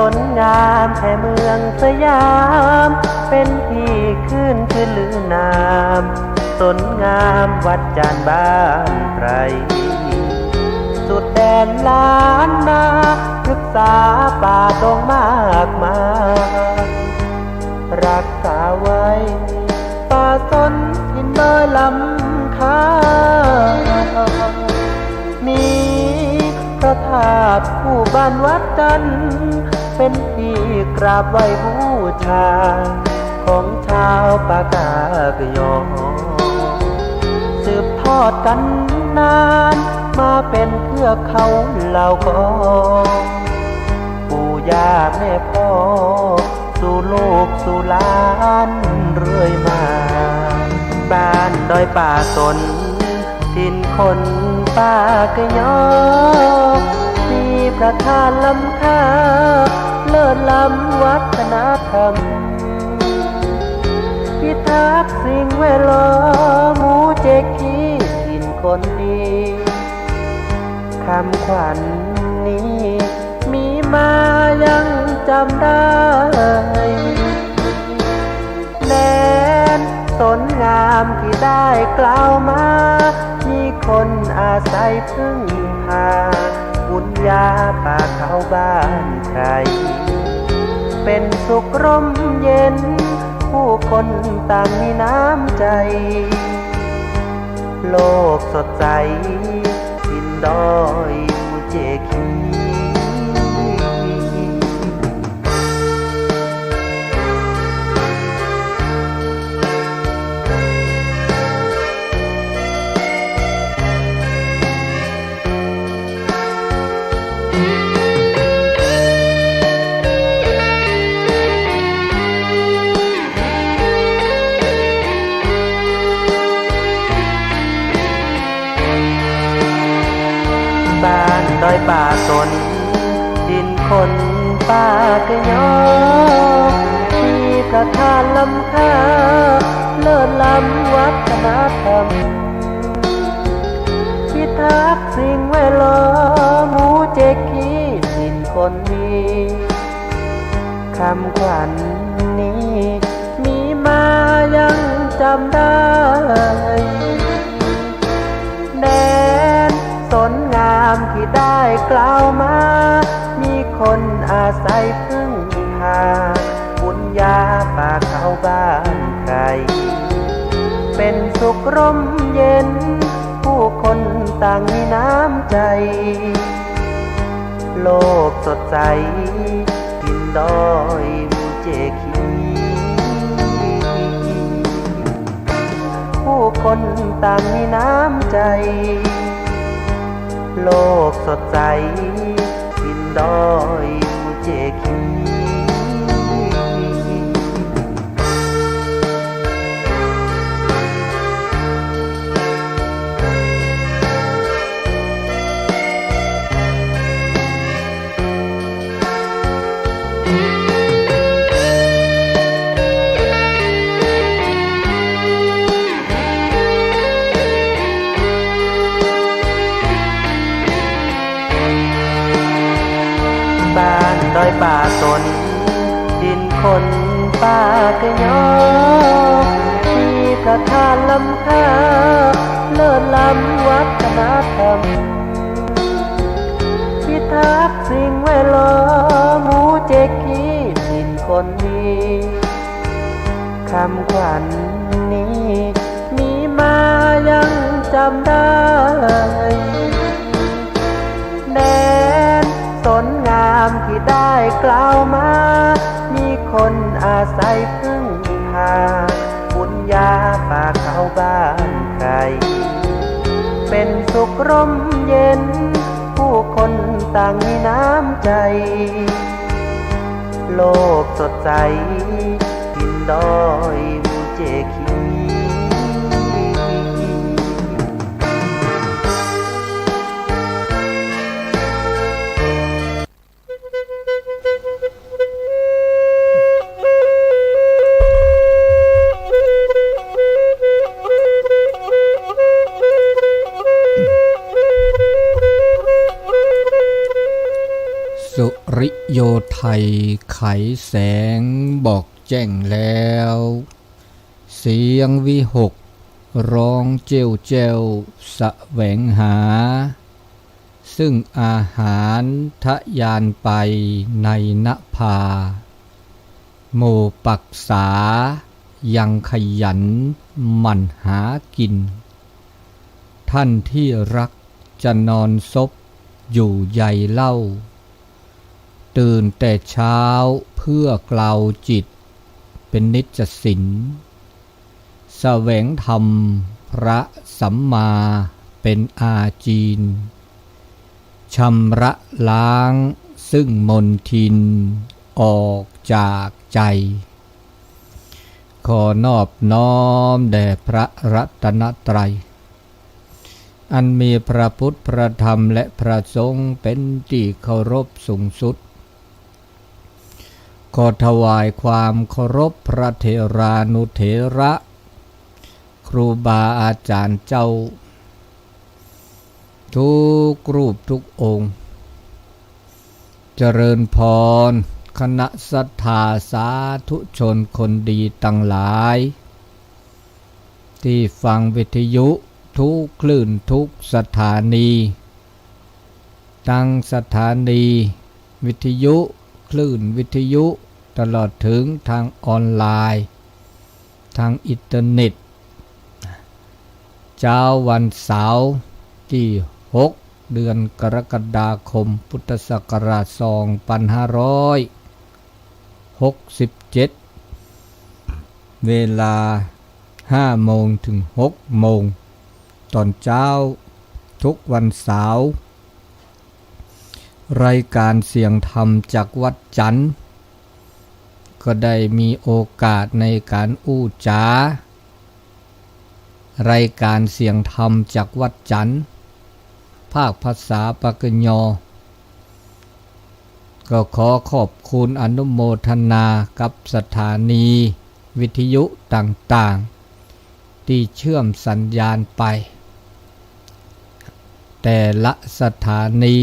สนงามแค่เมืองสยามเป็นที่ขึ้นชื่อลือนามสนงามวัดจันทร์บ้านไพรสุดแดนล้านนาพฤกษาป่าดงมากมายรักษาไว้ป่าสนถิ่นดอยลำคา มีพระธาตุคู่บ้านวัดจันทร์เป็นที่กราบไหว้บูชาของชาวปากากยอ สืบทอดกันนานมาเป็นเทือกเขาเหล่ากอปู่ย่าแม่พ่อสู่ลูกสู่หลานเรื่อยมา บ้านดอยป่าสน ถิ่นคนปากยอ มีพระธาตุล้ำค่า เลิศล้ำวัฒนธรรม พิทักษ์สิ่งแวดล้อมหมู่เจคีถิ่นคนดี คำขวัญนี้มีมายังจำได้ แดนสนงามที่ได้กล่าวมา มีคนอาศัยพึ่งพา บุญญาป่าเขาบ้านใคร เป็นสุขร่มเย็น ผู้คนต่างมีน้ำใจ โลกสดใส ถิ่นดอยภูเจคี บ้านดอยป่าสน ถิ่นคนปากยอ มีพระธาตุล้ำค่า เลิศล้ำวัฒนธรรม พิทักษ์สิ่งแวดล้อมหมู่เจคีถิ่นคนดี คำขวัญนี้มีมายังจำได้ แดนสนงามที่ได้กล่าวมา มีคนอาศัยพึ่งพา บุญญาป่าเขาบ้านใคร เป็นสุขร่มเย็น ผู้คนต่างมีน้ำใจ โลกสดใส ถิ่นดอยภูเจคี ผู้คนต่างมีน้ำใจ โลกสดใส ถิ่นดอยภูเจคี บ้านดอยป่าสน ถิ่นคนปากยอ มีพระธาตุล้ำค่า เลิศล้ำวัฒนธรรม พิทักษ์สิ่งแวดล้อมหมู่เจคีถิ่นคนดี คำขวัญนี้มีมายังจำได้ แดนสนงามที่ได้กล่าวมา มีคนอาศัยพึ่งพา บุญญาป่าเขาบ้านใคร เป็นสุขร่มเย็น ผู้คนต่างมีน้ำใจ โลกสดใส ถิ่นดอยภูเจคี สุริ โยไทยไขแสงบอกแจ้งแล้ว เสียงวิหกร้องเจ้วเจ้วแสวงหา ซึ่งอาหารทะยานไปในนภา หมู่ปักษายังขยันหมั่นหากิน ท่านที่รักจะนอนซบอยู่ใยเล่า ตื่นแต่เช้าเพื่อกลาวจิตเป็นนิจสิน แสวงธรรมพระสัมมาเป็นอาจีน ชำระล้างซึ่งมลทินออกจากใจ ขอนอบน้อมแด่พระรัตนตรัย อันมีพระพุทธ พระธรรม และพระสงฆ์เป็นที่เคารพสูงสุด ขอถวายความเคารพพระเถรานุเถระ ครูบาอาจารย์เจ้า ทุกรูปทุกองค์ เจริญพร คณะศรัทธาสาธุชนคนดีทั้งหลาย ที่ฟังวิทยุทุกคลื่นทุกสถานี ทั้งสถานีวิทยุ คลื่นวิทยุ ตลอดถึงทางออนไลน์ ทางอินเทอร์เน็ต เช้าวันเสาร์ที่ หก เดือนกรกฎาคม พุทธศักราช สองพันห้าร้อยหกสิบเจ็ด เวลา ห้าโมงถึง หกโมง ตอนเช้า ทุกวันเสาร์ รายการเสียงธรรมจากวัดจันทร์ ก็ได้มีโอกาสในการอู้จ๋า รายการเสียงธรรมจากวัดจันทร์ ภาคภาษาปากกยอ ก็ขอขอบคุณอนุโมทนากับสถานีวิทยุต่างๆ ที่เชื่อมสัญญาณไป แต่ละสถานี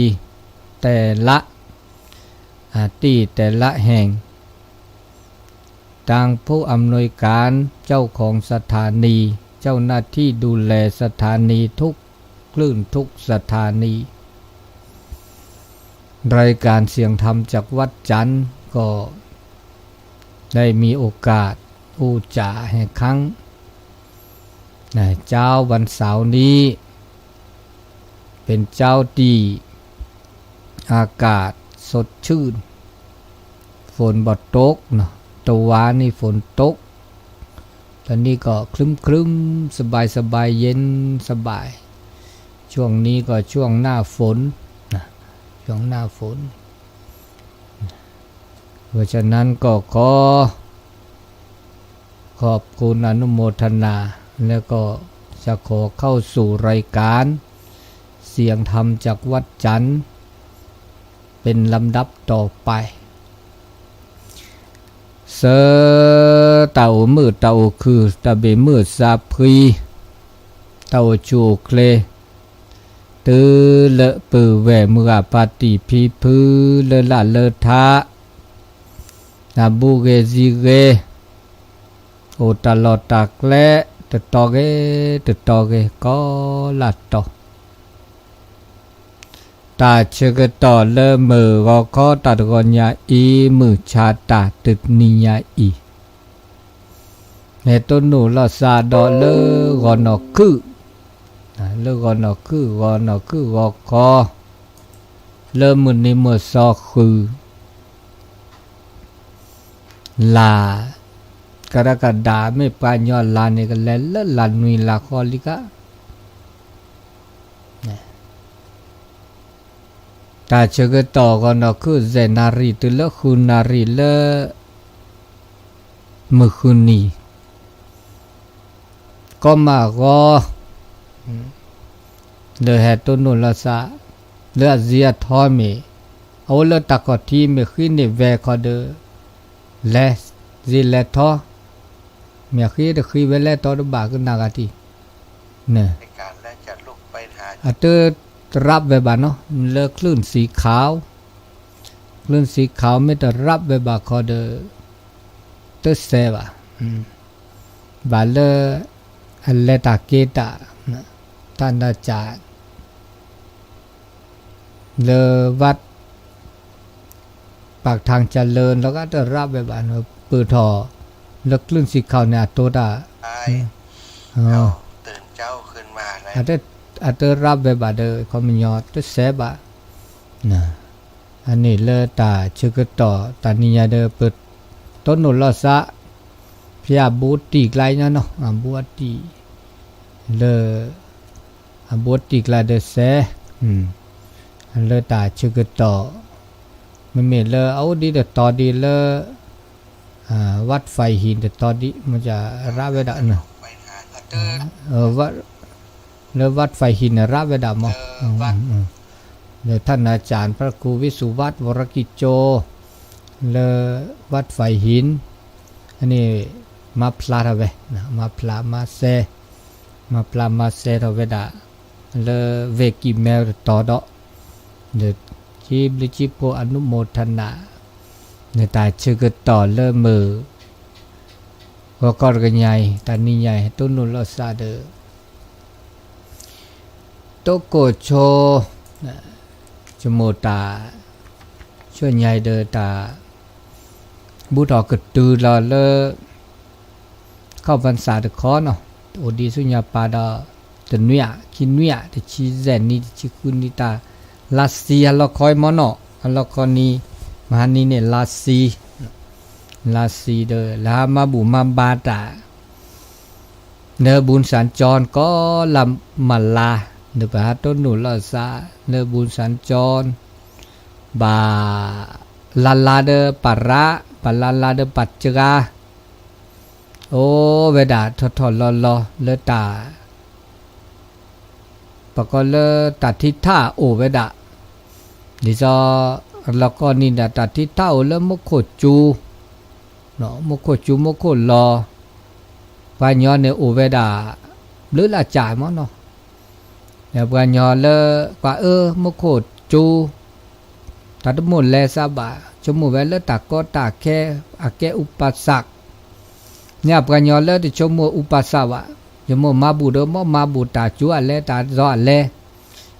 แต่ละ อ่า ที่แต่ละแห่ง ทางผู้อำนวยการ เจ้าของสถานี เจ้าหน้าที่ดูแลสถานีทุกคลื่นทุกสถานี รายการเสียงธรรมจากวัดจันทร์ก็ได้มีโอกาสอู้จ๋าแห่งครั้ง นะ เช้าวันเสาร์นี้ เป็นเช้าที่อากาศสดชื่น ฝนบ่ตกเนาะ ตะวานี่ฝนตก ตอนนี้ก็ครึ้มๆ สบายๆ เย็นสบาย ช่วงนี้ก็ช่วงหน้าฝนนะ ช่วงหน้าฝน เพราะฉะนั้นก็ขอ ขอบคุณอนุโมทนา แล้วก็จะขอเข้าสู่รายการเสียงธรรมจากวัดจันทร์ เป็นลำดับต่อไป ဆၢ တၢ်အိၣ်မုာ်တၢ်အိၣ်ခုၣ် တၢ်ဘၣ်မုာ်စၢ်ဖှံ တၢ်အိၣ်ဆူၣ်အိၣ်ချ့ တုၤလၢပုၢ်ဝဲၢ်မုၢ်ဂၤဖါတံၢ်ဖံဖု လၢလၢ်လၢထါ နၢ်ဘူၣ်ဂ့ၤစံဂ့ၤ အိၣ်တၢ်လီၢ်တၢ်ကျဲ တတီၤဂ့ၤ တတီၤဂ့ၤ ကိးလၢ်တီၤ တၢ်ဆၢကတီၢ်လၢမုၢ်ဂီၤခီတၢ်တဂီၤညါအံၤ မုၢ်ဆါတၢ်တနံၤညါအံၤ ဟဲတိၢ်နီၣ်လိာ်သးဒီးလၢဂီၤနီၢ်ခုၣ် လၢဂီၤနီၢ်ခုၣ် ဂီၤနီၢ်ခုၣ်ဂီၤခီ လၢမုၢ်နံၤမုၢ်သီဃု လါ ကရကဒါ မ့ၢ်ပှၤကညီလါန့ၣ် ကလဲၤလၢလါနွံလါဃီလံကါ တၢ်ဆၢကတီၢ်ဂီၤနီၢ်ခုၣ် ယဲၢ်နၣ်ရံၣ် တုၤလၢဃုနၣ်ရံၣ်လၢ မုၢ်ဃုနံၤ ကီမးဂီၤ လၢဟဲတိၢ်နီၣ်လိာ်သး လၢအစ့အထီမ့ၢ် အအိၣ်လၢတၢ်ခီၣ်ထံးမ့ၢ်ဃံန့ၢ်ဝဲခီဒီး လဲၤစ့လဲၤထီ မ့ၢ်ဃံတဃံဝဲလဲၤထီတဘၣ်ကနၣ်ဂၤထံး န့ၣ် အတရၣ်ဝဲဘၣ်နီၤ လၢคลื่นสีขาว ကျိၣ်စံခါမ့ၢ်တရၣ်ဝဲဘၣ်ခီဒီး တစဲးဘၣ်, ဘၣ်လၢ အလဲၤတၢ်က့ၤတၢ် တၢ်နၢ်စၢ် လၢ วัด ပၢ်ကထါကၢ်လၢ လီၤဂာ်တရၣ်ဝဲဘၣ်န့ၣ် ပၢၢ်ထီၣ် လၢကျိၣ်စံခါန့ၣ် အတိတၢ် အတရၣ်ဝဲဘၣ်ဒီး ခီပညီတစဲးဘၣ် အန့ၣ်လၢတၢ်ဆၢကတီၢ်တနံၤညါဒီး ပတိၢ်နီၣ်လီၤစၢ် ဖဲအဘူးအတံၢ်ကျါညါနီၤ အဘူးအတံၢ် လၢ အဘူးအတံၢ်ကျါဒီးစဲး လၢတၢ်ဆၢကတီၢ် မ့မ့ၢ်လၢအအိၣ်ဒံးတတီၤဒံးလၢ วัดไฟหิน တတီၤဒံး မ့ၢ်ရၣ်ဝဲဒၣ် လၢ วัดไฟหิน န့ၣ်ရၣ်ဝဲဒၣ်မး လၢ ท่านอาจารย์พระครูวิสุวัฒน์ วรกิจโจ လၢ วัดไฟหิน အန့ၣ် မၤဖျါထီၣ်ဝဲ မၤဖျါမၤစဲ မၤဖျါမၤစဲထီၣ်ဝဲဒၣ် လၢ ဝ့ၢ်ကံၢ်မဲတတီၤဒီး ဒီး ကဘျုးကဘျီၣ် အနုโมทนา လၢတၢ်ဆၢကတီၢ်လၢမုၢ် ဂီၤခီတကညါအံၤ တနံၤညါအံၤ တိၢ်နီၣ်လီၤစၢ်ဒီး တိခိၣ်ဆိ ဆိကမိၣ်တၢ် ဆူညါအံၤဒီးတၢ် ဘူးထီၣ်ကတုၤလီၤလၢ ခီၣ်ပၢၢ်စးတခီနီၤ အိၣ်ဒံးဆူညါပၤဒီး တနွံဧါ ခံနွံဧါ တဆံယဲၢ်နံၣ် တဆံဃုနံၣ် တၢ်လါဆံအလီၢ်ခီအံၤမ့ၢ်နီၤ အလီၢ်ခီနံၤ မဟါနံၤန့ၣ် လါဆံ လါဆံဒီး လၢဟါမၤဘူၣ်မၤဘါတၢ် လၢဘူၣ်စၣ်ကၠီၣ် ကီးလါမၤလါ ဒီးပဟဲတိၢ်နီၣ်လီၤစၢ် လၢဘူၣ်စၣ်ကၠီၣ် ဘၣ် လါလါဒီးပၢ်ရၣ် ဘၣ်လါလါဒီးပၢ်စှၤ အိၣ်ဝဲဒၣ်ထီၣ်ထီၣ်လီၤလီၤလၢတၢ် ပကိးလၢတၢ်ထံထၣ်အိၣ်ဝဲဒၣ် ဒ်သိး လီၢ်ကီၢ်နံၤဒၣ်တၢ်ထံထၣ်အိၣ်လၢမူခိၣ်စူၤ မူခိၣ်စူၤမူခိၣ်လီၤ ပှၤကညီန့ၣ်အိၣ်ဝဲဒၣ် ဘျုးလၢ်ကၠးမ့ၢ်နီၤ ပှၤကညီလၢ ပှၤအၢမူခိၣ်စူၤ တၢ်တမိၣ်လဲၤစးဘၣ် ဆိကမိၣ်ဝဲလၢတၢ်ကီတၢ်ခဲ အကဲ อุปสรรค န့ၣ်ပှၤကညီလၢတဆိကမိၣ် อุปสรรค ဘၣ် ဆိကမိၣ်မၤဘူၣ်ဒီး မ့ၢ်မၤဘူၣ်တၢ်စူၤအလဲ တၢ်စီၤအလဲ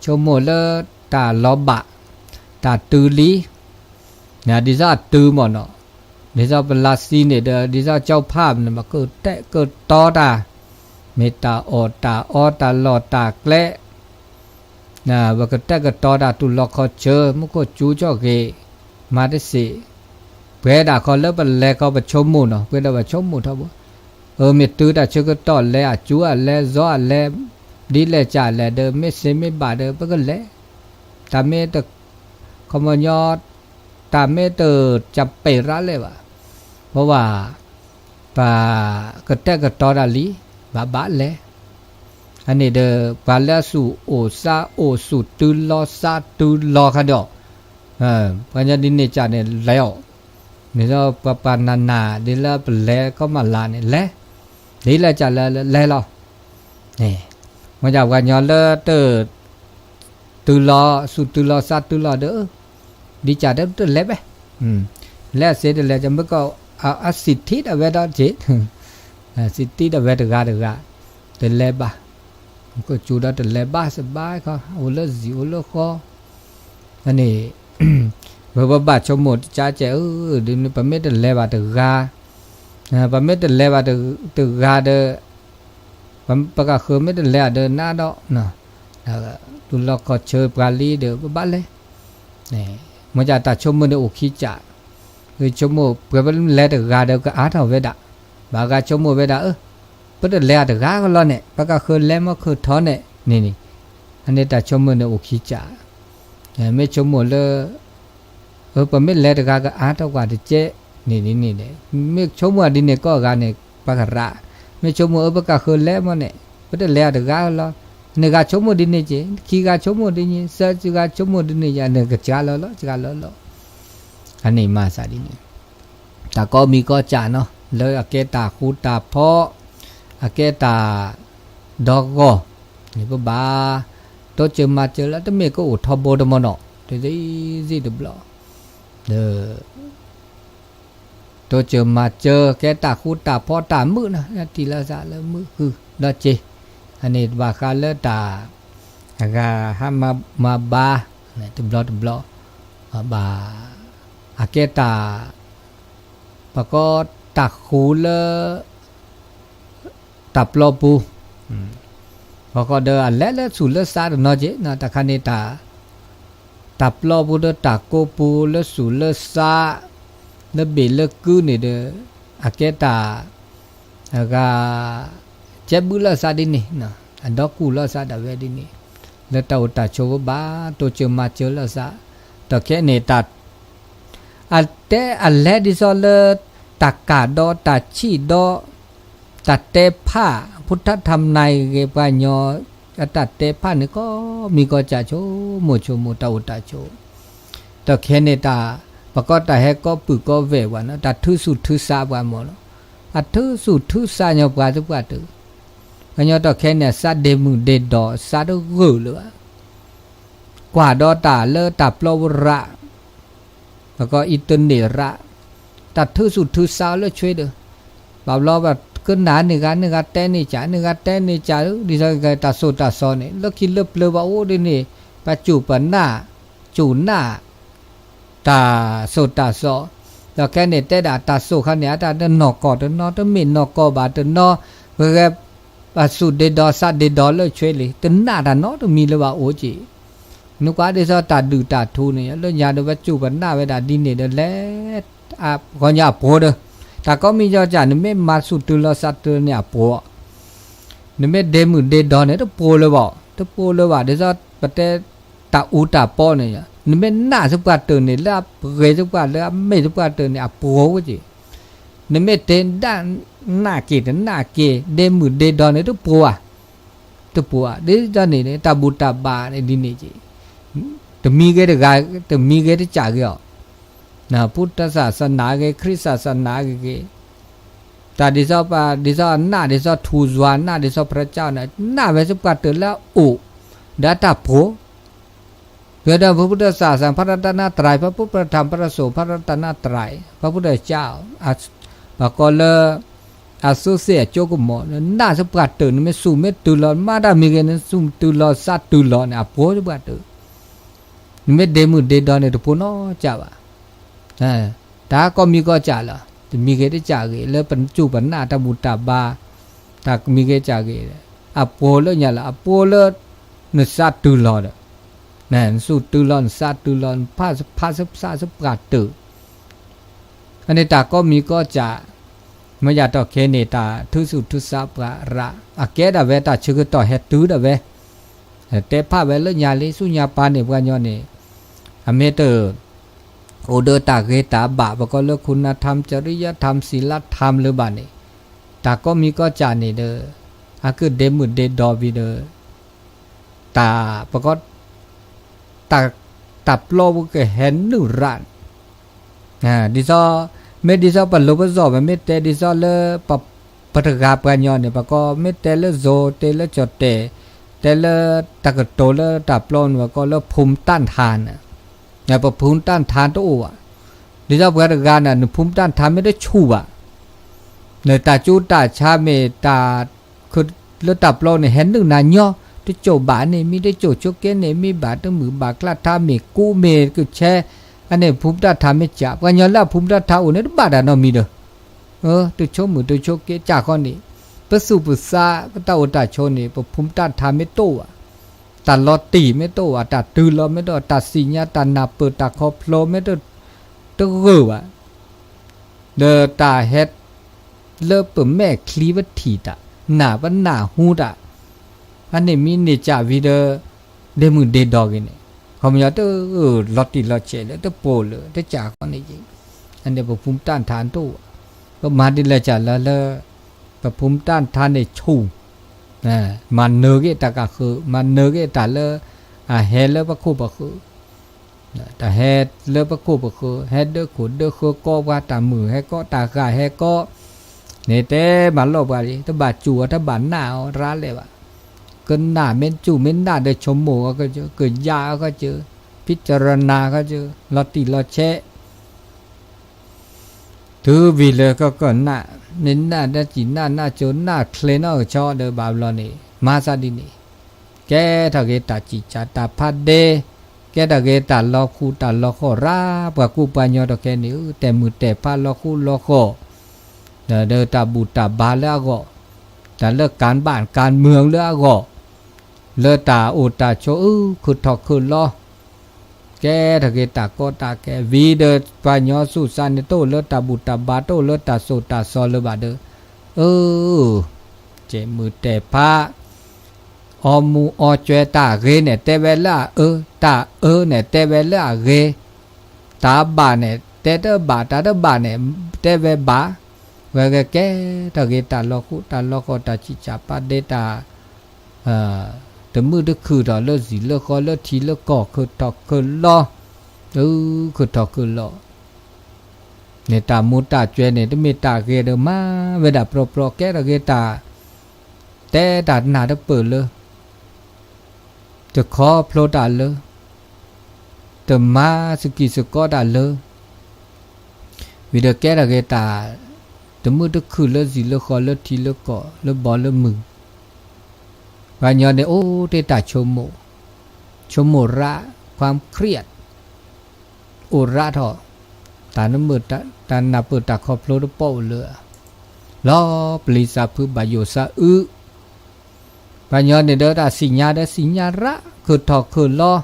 ဆိကမိၣ်လၢတၢ်လီၤဘၣ် တၢ်တုၤလံ ဒ်သိးအတုၤမ့ၢ်နီၤ ဒ်သိးပလါဆံန့ၣ်ဒီး ဒ်သိးကၠီဖးန့ၣ် ပကတဲာ်ကတီၤတၢ် မ့ၢ်တၢ်အီၣ်တၢ်အီတၢ်လီၢ်တၢ်ကျဲ ပကတဲာ်ကတီၤတၢ်တူၢ်လီၤခီၣ်ဆၢ မူခိၣ်စူၤဆီၣ်ဂ့ၤ မၤတစ့ၢ် ပှဲၤဒၣ်ခီလၢပလဲၤခီပဆိကမိၣ်နီၤ ပှဲၤဒီးပဆိကမိၣ်ထီဘိ အမ့ၢ်တုၤတၢ်ဆၢကတီၢ်လဲၤအစူၤအလဲၤစီၤအလဲၤ ဒ်လဲၣ်ကၠးလဲၣ်ဒီး မ့ၢ်စ့မ့ၢ်ဘၣ်ဒီး ပကလဲၤ တၢ်မ့ၢ်တ ခီပညီ တၢ်မ့ၢ်တကပ့ၤရၣ်လဲၣ်ဘၣ် ပဝဲ ပကတဲာ်ကတီၤတၢ်လံ ဘၣ်ဘၣ်လဲၤ အန့ၣ်ဒီး ပှၤလၢအစူၢ်အိၣ်သးအိၣ် စူၢ်တုၤလီၤသးတုၤလီၤခါဒီး ပှၤကညီဒ်န့ၣ်ကၠးန့ၣ်လဲၤအီၤ မ့ၢ်လၢပှၤပှၤနၤနၤ ဒ်လၢပလဲၤကီမၤလၤန့ၣ်လဲၤ ဒ်လဲၣ်ကၠးလဲၤလဲၤလီၤ မ့ၢ်ဒၣ်ပှၤကညီလၢတ တုၤလီၤ စူၢ်တုၤလီၤသးတုၤလီၤဒီး ဒ်ကၠးဒီးတလဲၤဘၣ် လဲၤအစ့တလဲၤ ကမ့ၢ်ကီး အစံးထံၣ်ဒၣ်ဝဲဒီးက့ၤ စံးထံၣ်ဒၣ်ဝဲတဂၤတဂၤ တလဲၤဘၣ် ကစူၤဒီးတလဲၤဘၣ်စဘၣ်ခီ အိၣ်လၢဇံၣ်အိၣ်လၢဃီ အန့ၣ် ပဘၣ်ဆိကမိၣ်တကးကဲး ဒ်န့ၣ် ပမ့ၢ်တလဲၤဘၣ်တဂၤ ပမ့ၢ်တလဲၤဘၣ်တဂၤဒီး ပကဃၢၤမ့ၢ်တလဲၤဒီးနးဒီး တုၤလီၤခီၣ်ဆၢပှၤလံဒီး ပဘၣ်လဲၤ မ့ၢ်ဒၣ်တၢ်ဆိကမိၣ်န့ၣ်အိၣ်ခံကၠး ဆိကမိၣ်ပှဲၤပလဲၤတဂၤဒီးကအါထီၣ်ဝဲဒၣ် ဘၣ်ဂၤဆိကမိၣ်ဝဲဒၣ် အၢ ပတလဲၤအတဂၤကလီန့ၣ် ပကဃၢၤလဲၤမ့ၢ်ဃၢၤထီန့ၣ် န့ၣ်န့ၣ် အန့ၣ်တၢ်ဆိကမိၣ်န့ၣ်အိၣ်ခံကၠး မ့ၢ်ဆိကမိၣ်လၢ အၢ ပမ့ၢ်လဲၤတဂၤကအါထီၣ်ကွၢ်တကဲး န့ၣ်န့ၣ်န့ၣ် မ့ၢ်ဆိကမိၣ်ဒ်န့ၣ်ကိးဂၤန့ၣ် ပှၤကရၣ် မ့ၢ်ဆိကမိၣ်အၢ ပကဃၢၤလဲၤမ့ၢ်န့ၣ် ပတလဲၤအတဂၤလီၤ နဂၤဆိကမိၣ်ဒ်န့ၣ်က့ၤ ခံဂၤဆိကမိၣ်ဒ်န့ၣ် သၢဂၤဆိကမိၣ်ဒ်န့ၣ် ယၤန့ၣ်ကစှၤလီၤလီၤ စှၤလီၤလီၤ အန့ၣ်မၤသးဒ်န့ၣ် တၢ်ကိးမံၤကိးကၠးနီၤ လၢအကဲတၢ်ဃူတၢ်ဖိး အကဲတၢ်ဒီဂီၢ် န့ၣ်ပဘၣ် တိစၢၤမၤစၢၤလၢတမ့ၢ်ကအိၣ်ထီဘိတမံၤနီၤ တသ့ၣ်သ့ၣ်တဘျီ ဒီး တိစၢၤမၤစၢၤ ကဲတၢ်ဃူတၢ်ဖိးတၢ်မုာ်နီၤ, တံၢ်လၢသးလၢမုာ်ဃုာ်ဒီးစ့, အန့ၣ်ဘၣ်ဃးလၢတၢ် အဂၤဟးမၤဘါ တဘျီတဘျီ ဘၣ် အကဲတၢ် ပကိးတၢ်ဃူလၢ တၢ်ပျီပူၤ, ပကိးဒီးအလဲၤလၢသူၣ်လၢသးတနီၤက့ၤ တၢ်ခါန့ၣ်တၢ် တၢ်ပျီပူၤဒီးတၢ်ကိးပူၤလၢသူၣ်လၢသး လၢဘ့ၣ်လၢကုန့ၣ်ဒီး အကဲတၢ် အဂၤ ကဲဘုလၢသးဒ်န့ၣ်, အဒီကူၣ်လၢသးဒၣ်ဝဲဒ်န့ၣ်, လၢတၢ်အိၣ်တၢ်ဆိးဘၣ် တိစၢၤမၤစၢၤလၢသး, ဒီးခဲန့ၣ်တၢ် အတဲအလဲၤဒ်သိးလၢ တၢ်ကၢ်ဒီးတၢ်ဆံးဒီး တၢ်တဲဖး ဖိထၢထၢမနၤဂ့ၤ ပှၤကညီ အတၢ်တဲဖးန့ၣ် ကိးမံၤကိးစၢ်ဆိကမိၣ်ဆိကမိၣ်တၢ်အိၣ်တၢ်ဆိး, ဒီးခဲန့ၣ်တၢ် ပကိးတၢ်ဟဲကီပုၢ်ကီဝဲၢ်ပှၤနီၤ တၢ်ထုးသူၣ်ထုးသးပှၤမ့ၢ်နီၤ, အထုးသူၣ်ထုးသးညီပှၤသပှၢ်တၢၢ်, ပှၤကညီဒီးခဲန့ၣ် အသးဒ့မုၣ်ဒ့ဒီး အသးတဂၢၢ်လၢၤဘၣ် ကွၢ်ဒီးတၢ်လၢတၢ်ပျီပူၤရး, ပကိးအံၤတန့ၢ်ရး, တၢ်ထုးသူၣ်ထုးသးအီၤလၢဆွ့ဒီး, ဘၣ်ဘျီဘၣ်ကနၣ်န့ၢ်ဂၤ န့ၢ်ဂၤတဲန့ၢ်စၢ် န့ၢ်ဂၤတဲန့ၢ်စၢ် ဒ်သိးတၢ်သိၣ်တၢ်သီန့ၣ် လၢခံလၢပျၢၤဘၣ်အိၣ်ဒ်န့ၣ်, ပှၤစူၢ်ပနၢ် စူၢ်နၢ် တၢ်သိၣ်တၢ်သီ, ဒီးခဲန့ၣ်တဲဒၣ်တၢ်သိၣ်ခါန့ၣ် အတၢ်တနီၢ်ကီၢ်တနီၤ တမ့ၢ်နီၢ်ကီၢ်ဘၣ်တနီၤ, ဂဲၤဂဲၤ အသူၣ်ဒ့ဒီးသးဒ့ဒီးလၢဆွ့လံ တနာ်တၢ်နီတမံၤလၢၤဘၣ်အိၣ်က့ၤ, နကွၢ်ဒ်သိးတၢ်ဒုၣ်တၢ်ထူန့ၣ် လၢညါဒီးပစူၢ်ပနၢ်ဝဲဒၣ်ဒ်န့ၣ်ဒီးလဲၤ ပှၤကညီအပှိၤဒီး, တၢ်ကိးမံၤကီးစၢ် နမ့ၢ်မၤသူၣ်တုၤလီၤသးတုၤန့ၣ်အပှိၤ နမ့ၢ်ဒ့မုၣ်ဒ့ဒီန့ၣ် တပှိၤလၢၤဘၣ် တပှိၤလၢၤဘၣ် ဒ်သိးပတဲ တၢ်အူတၢ်ပီန့ၣ်, နမ့ၢ်နာ်သပှၢ်တၢၢ်န့ၣ် လၢအပှ့ၤသပှၢ်လၢအမ့ၢ်သပှၢ်တၢၢ်န့ၣ် အပှိၤဝဲက့ၤ, နမ့ၢ်တဒၣ်နာ်က့ၤတနာ်က့ၤ ဒ့မုၣ်ဒ့ဒီန့ၣ် တပှိၤဧါ, တပှိၤဧါ ဒ်သိးန့ၣ် တၢ်ဘူၣ်တၢ်ဘါန့ၣ်ဒ်န့ၣ်က့ၤ, တမံၤဂ့ၤတဂၤ တမံၤဂ့ၤတကးဂ့ၤအီၤ พุทธศาสนาဂ့ၤ ခရံာ်ศาสนาဂ့ၤဂ့ၤ, တၢ်ဒ်သိးပှၤ ဒ်သိးအနာ် ဒ်သိးထူစွၤနာ် ဒ်သိးพระเจ้าန့ၣ် နာ်ဝဲသပှၢ်တၢၢ်လၢအအိၣ် ဒီးတၢ်ပှိၤ, ပှဲၤဒီး พระพุทธศาสนา พระรัตนตรัย พระพุทธพระธรรมพระสงฆ์ พระรัตนตรัย พระพุทธเจ้า ပှၤကိးလၢ အသူးသ့ၣ်အကၠိကမီၤ နာ်သပှၢ်တၢၢ် နမ့ၢ်သူၣ်မ့ၢ်တုၤလီၤ မၤတၢ်မံၤဂ့ၤ နသူၣ်တုၤလီၤသးတုၤလီၤန့ၣ် အပှိၤသပှၢ်တၢၢ်, နမ့ၢ်ဒ့မုၣ်ဒ့ဒီန့ၣ် တပှိၤနီတကးဘၣ် တၢ်ကိးမံၤကိးစၢ်လီၤ တမံၤဂ့ၤတကးဂ့ၤ လၢပစူၢ်ပနာ်တၢ်ဘူၣ်တၢ်ဘါ, တၢ်မံၤဂ့ၤတကးဂ့ၤ, အပှိၤလၢညါလီၤ အပှိၤလၢ နသးတုၤလီၤဒီး, နသူၣ်တုၤလီၤ နသးတုၤလီၤ နဖးဖးသပှၢ်တၢၢ် အန့ၣ်တၢ်ကိးမံၤကိးစၢ်, မ့ၢ်ယၤတီၢ်ခဲန့ၣ် တၢ်ထုးသူၣ်ထုးသးပှၤရး အကဲဒၣ်ဝဲတၢ်ဆၢကတီၢ်ဟဲတုၤဒၣ်ဝဲ, တဲဖးဝဲလၢညါလံ ဆူညါပၤန့ၣ် ပှၤကညီန့ၣ်, အမ့ၢ်တ အိၣ်ဒီးတၢ်ဂ့ၤတၢ်ဘၣ် ပကိးလၢ คุณธรรม จริยธรรม ศีลธรรม လၢၤဘၣ်န့ၣ်, တၢ်ကိးမံၤကိးစၢ်န့ၣ်ဒီး, အကဒ့မုၣ်ဒ့ဒီဝံၤဒီး, တၢ် ပကိး တၢ် တၢ်ပျီပူၤကဟဲနုာ်ရၣ်, ဒ်သိး, မ့ၢ်ဒ်သိးပလိၤပစီၣ် ပမ့ၢ်တဲဒ်သိးလၢ ပတဂၤပှၤကညီန့ၣ် ပကိးမ့ၢ်တဲလၢ ဇော် တဲလၢ ကၠီၣ်တဲၣ် တဲလၢတၢ်ကတိၤလၢတၢ်ပျီန့ၣ် ပကိးလၢ ภูมิต้านทาน ပ ภูมิต้านทาน တအိၣ်ဘၣ်, ဒ်သိးပှၤတဂၤန့ၣ် န ภูมิต้านทาน မ့ၢ်တဆူၣ်ဘၣ် နတၢ်ကၠူတၢ်ဆါမ့ၢ်တၢ် လၢတၢ်ပျီန့ၣ် ဟဲနုာ်နၤညီ, တကိၣ်ဘၣ်န့ၣ် မ့ၢ်တကိၣ်ဆိးက့န့ၣ် မ့ၢ်ဘၣ်တမုာ်ဘၣ်ကျါထါ မ့ၢ်ကူမ့ၢ်ကဆဲ, အန့ၣ် ภูมิต้านทาน မ့ၢ်ကး ပှၤကညီလၢအ ภูมิต้านทาน အိၣ်န့ၣ် တဘၣ်တၢ်နီတမံၤဒီး, တဆိကမိၣ်တဆိးက့ ကးဃီန့ၣ်, ပသူၣ်ပသး ပတၢ်အိၣ်တၢ်ဆိးန့ၣ် ပ ภูมิต้านทาน မ့ၢ်တအိၣ်ဘၣ်, တၢ်လီၤတံၢ်မ့ၢ်တအိၣ်ဘၣ် တၢ်တုၤလီၤမ့ၢ်တအိၣ် တၢ်သ့ၣ်ညါ တၢ်နၢ်ပၢၢ် တၢ်ခီဖျိမ့ၢ်တ တဂၢၢ်ဘၣ် ဒီးတၢ်ဟဲ လၢပမဲာ်ချံပထံၣ်တၢ်, နၢ်ပနၢ်ဟူတၢ်, အန့ၣ်မ့ၢ်န့ၢ်ကၢ်ဝံၤဒီး ဒ့မုၣ်ဒ့ဒီဂ့ၤန့ၣ်, ခီပညီတ လီၤတံၢ်လီၤဆဲးလၢတပိာ်လၢၤ တကးဃီန့ၣ်က့ၤ, အန့ၣ်ပ ภูมิต้านทาน တအိၣ်ဘၣ်, ပမၤဒ်လဲၣ်ကၢ်လၢလၢ ပ ภูมิต้านทาน န့ၣ်ဆူၣ် မၤနၢၤက့ၤတၢ်ကဃၢၤ မၤနၢၤက့ၤတၢ်လၢ အဟဲလၢပခိၣ်ပဃၢၤ တၢ်ဟဲလၢပခိၣ်ပဃၢၤ ဟဲဒၢခိၣ်ဒၢဃၢၤ ကိးပှၤတၢ်မုာ်ဟဲကိး တၢ်ဃၢ်ဟဲကိး, န့ၣ်တဲမၤလိာ်ပှၤလံ တဘၣ်စူၢ်အီၤ တဘၣ်နာ်အီၤ ရၤလဲၣ်ဘၣ်, ကနၣ်မ့ၢ်စူၢ်မ့ၢ်နာ်ဒီး ဆိကမိၣ်အီၤကစၢ် ကယါအီၤကစၢ် ဖံးစရနၤကစၢ် လီၤတံၢ်လီၤဆဲး တုၤဝံၤလၢကီၢ်ကီၢ်နၢ်, မ့ၢ်နၢ်နၢ်စံၣ်နၢ်နၢ်ကၠိနၢ်ချ့နီၢ်ကဆီဒီးဘၣ်ဘျီန့ၣ် မၤသးဒ်န့ၣ်, ကဲထီၣ်က့ၤတၢ်စံၣ်စၢ်တၢ်ဖးဒ့, ကဲထီၣ်က့ၤတၢ်လီၤဃူတၢ်လီၤဃီၣ်ရၣ် ပှၤကူပှၤညီဒီးခဲန့ၣ် တဲာ်မုၢ်တဲာ်ဖးလီၤဃူလီၤဃီၣ်, ဒီးတၢ်ဘူၣ်တၢ်ဘါလၢအဂီၢ်, တၢ်လၢကၢၣ်ဘၣ်ကၢၣ်မၢၢ်လၢအဂီၢ်, လၢတၢ်အိၣ်တၢ်ဆိးအုးခုၣ်ထီၣ်ခုၣ်လီၤ ကဲထီၣ်က့ၤတၢ်ကီတၢ်ခဲ ဝံၤဒီးပှၤညီသူၣ်စၢ်န့ၣ်တအိၣ်လၢတၢ်ဘူၣ်တၢ်ဘါတအိၣ်လၢတၢ်စိာ်တၢ်စီၤလၢၤဘၣ်ဒီး, အၢ, တဲာ်မုၢ်တဲာ်ဖး, အီမူၤအီကၠွဲတၢ်ဂ့ၤန့ၣ် တဲဝဲလၢအအၢ, တၢ်အၢန့ၣ် တဲဝဲလၢအဂ့ၤ, တၢ်ဘၣ်န့ၣ် တဲတဘၣ် တၢ်တဘၣ်န့ၣ် တဲဝဲဘၣ်, ဝဲကဲထီၣ်က့ၤတၢ်လီၤဃူတၢ်လီၤဃီၣ်တၢ်စံၣ်စၢ်ဖးဒ့တၢ် တမုာ်တခုၣ်ထီၣ်လၢစံၣ်လၢဃီလၢထံလၢကီၢ်ခုၣ်ထီၣ်ခုၣ်လီၤ, ခုၣ်ထီၣ်ခုၣ်လီၤ, န့ၣ်တၢ်မူတၢ်ကွဲးန့ၣ် တမ့ၢ်တၢ်ဂ့ၤဒီးမၤဝဲဒၣ်ပြီပြီ ကဲထီၣ်က့ၤတၢ် တဲတၢ်နၢ်တပၢၢ်လၢ တခီဖျိတၢ်လၢ တမၤစကံၢ်စကီးတၢ်လၢ ဝံၤဒီးကဲထီၣ်က့ၤတၢ် တမုာ်တခုၣ်လၢစံၣ်လၢဃီလၢထံလၢကီၢ်လၢဘီလၢမုၢ်, ပှၤညီန့ၣ်အိၣ်တ့ၢ်တၢ်ဆိကမိၣ်, ဆိကမိၣ်ရၣ် ความเครียด အိၣ်ရၣ်ထီၣ်, တၢ်နမုာ် တၢ်နၢ်ပၢၢ်တၢ်ခီဖျိတပီၣ်အိၣ်လၢ လီၤပျံၤသးဖုးဘၣ်ယိၣ်သးအုး, ပှၤညီန့ၣ်ဒီးတၢ်စံၣ်ညါဒီးစံၣ်ညါရၣ် ခုၣ်ထီၣ်ခုၣ်လီၤ,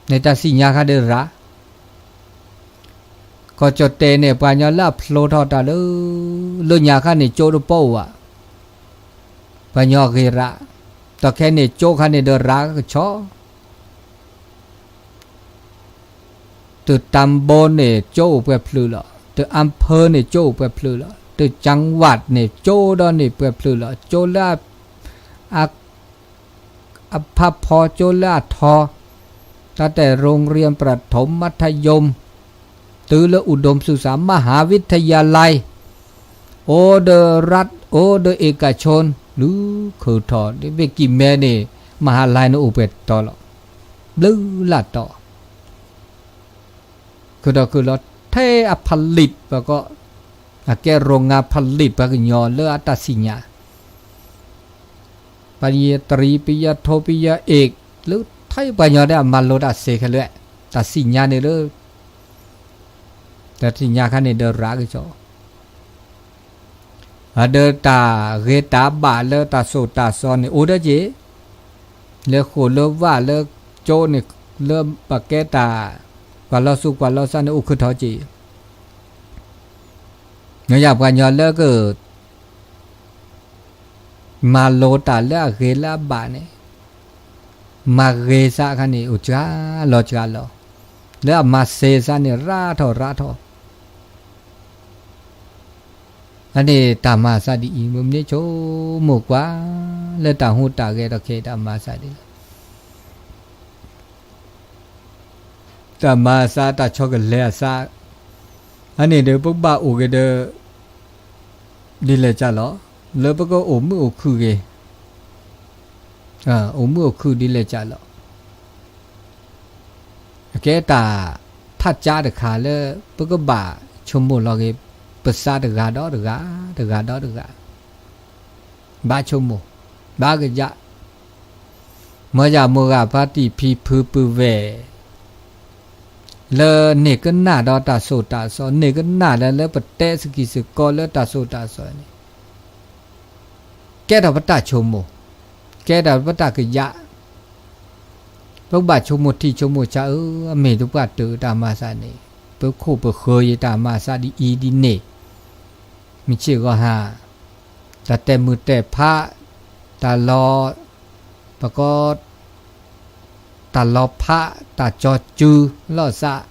န့ၣ်တၢ်စံၣ်ညါခါဒီးရၣ် ကီၢ်ကၠီၣ်တဲာ်န့ၣ် ပှၤညီလၢအဖျိထီၣ်တၢ်လၢ လၢညါခါန့ၣ်ကၠိတပီၣ်အိၣ်ဧါ, ပှၤညီဂ့ၤရၣ်, ဒီးခဲန့ၣ်ကၠိခါန့ၣ်ဒီးရၣ်ကဆီ တ ตำบล န့ၣ်ကၠိအိၣ်ပှဲၤဖျၢၣ်လီၤ, တ อำเภอ န့ၣ်ကၠိအိၣ်ပှဲၤဖျၢၣ်လီၤ, တ จังหวัด န့ၣ်ကၠိဒီးန့ၣ်ပှဲၤဖျၢၣ်လီၤ, ကၠိလၢ အ အဖးဖီ ကၠိလၢအထီ, တၢ်တဲ โรงเรียนประถมมัธยม တုၤလၢ อุดมศึกษา มหาวิทยาลัย အိၣ်ဒီးရၣ် အိၣ်ဒီး เอกชน လူၤခုၣ်ထီၣ် မ့ၢ်ကံၢ်မဲန့ၣ် မဟါလၢ်န့ၣ်အိၣ်ပှဲၤတီၤလီၤ, ဘျုးလၢ်တီၤ ခုၣ်ထီၣ်ခုၣ်လီၤ ထဲ အผลิต ပှၤကီၢ် အကဲ โรงงานผลิต ပှၤကညီလၢအတၢ်စံၣ်ညါ ပယတြီ ပယထိ ပယအ့ၣ် လၢထဲပှၤကညီဒၣ်အမၤလိတၢ်စ့ၢ်ကီးလၢ တၢ်စံၣ်ညါန့ၣ်လၢ တၢ်စံၣ်ညါခါန့ၣ်ဒီးရၣ်ကဆီ အဒီးတၢ်ဂ့ၤတၢ်ဘၣ်လၢတၢ်စိာ်တၢ်စီၤန့ၣ် အိၣ်ဒီးက့ၤ လၢဃိာ်လၢဝၣ်လၢကၠိန့ၣ် လၢပကဲတၢ် ကွၢ်လီၤသူၣ်ကွၢ်လီၤသးန့ၣ် အိၣ်ခုၣ်ထီၣ်က့ၤ မ့ၢ်ယၤပှၤညီလၢက မၤလိတၢ်လၢအဂ့ၤလၢအဘၣ်န့ၣ် မၤဂ့ၤသးခါန့ၣ် အိၣ်စှၤလီၤစှၤလီၤ လၢအမၤစ့ၤသးန့ၣ် ရၣ်ထီၣ်ရၣ်ထီၣ် အန့ၣ်တၢ်မၤသးဒ်အံၤ မ့မ့ၢ်ဆိကမိၣ်ကွၢ် လၢတၢ်ဟူးတၢ်ဂဲၤဒီးခဲအံၤတၢ်မၤသးဒ်လဲၣ် တၢ်မၤအသးတၢ်ဆီကလဲၤအသး အန့ၣ်ဒီးပကဘၣ်အိၣ်က့ၤဒီး ဒ်လဲၣ်ကၢ်လီၤ လၢပကအိၣ်မုာ်အိၣ်ခုၣ်က့ၤ အိၣ်မုာ်အိၣ်ခုၣ်ဒ်လဲၣ်ကၢ်လီၤ အကဲတၢ်ထးကၢ်တခါလၢ ပကဘၣ်ဆိကမိၣ်လီၤက့ၤ ပသးတဂၤဒီးတဂၤ တဂၤဒီးတဂၤ ဘၣ်ဆိကမိၣ် ဘၣ်ကယၣ် မ့ၢ်ယၤမိၢ်ဂၤဖါတံၢ်ဖံဖုပုၢ်ဝဲၢ် လၢန့ၢ်ကနၣ်ဒီးတၢ်စိာ်တၢ်စီၤ န့ၢ်ကနၣ်လၢလၢပတဲသကံၢ်သကီလၢတၢ်စိာ်တၢ်စီၤန့ၣ် ကဲထီၣ်ပတၢ်ဆိကမိၣ် ကဲထီၣ်ပတၢ်ကယၣ် ပကဘၣ်ဆိကမိၣ်ထံဆိကမိၣ်ဆးဧၢ အမ့ၢ်တပှၢ်တၢၢ်တၢ်မၤသးန့ၣ် ပခိၣ်ပဃၢၤယတၢ်မၤသးဒ်အံၤဒ်န့ၣ် မုၢ်ဆ့ၣ်ဂီၤဟါ တၢ်တဲာ်မုၢ်တဲာ်ဖး တၢ်လီၤ ပကီ တၢ်လီၤဖး တၢ်ကၠီၤစုလီၤသး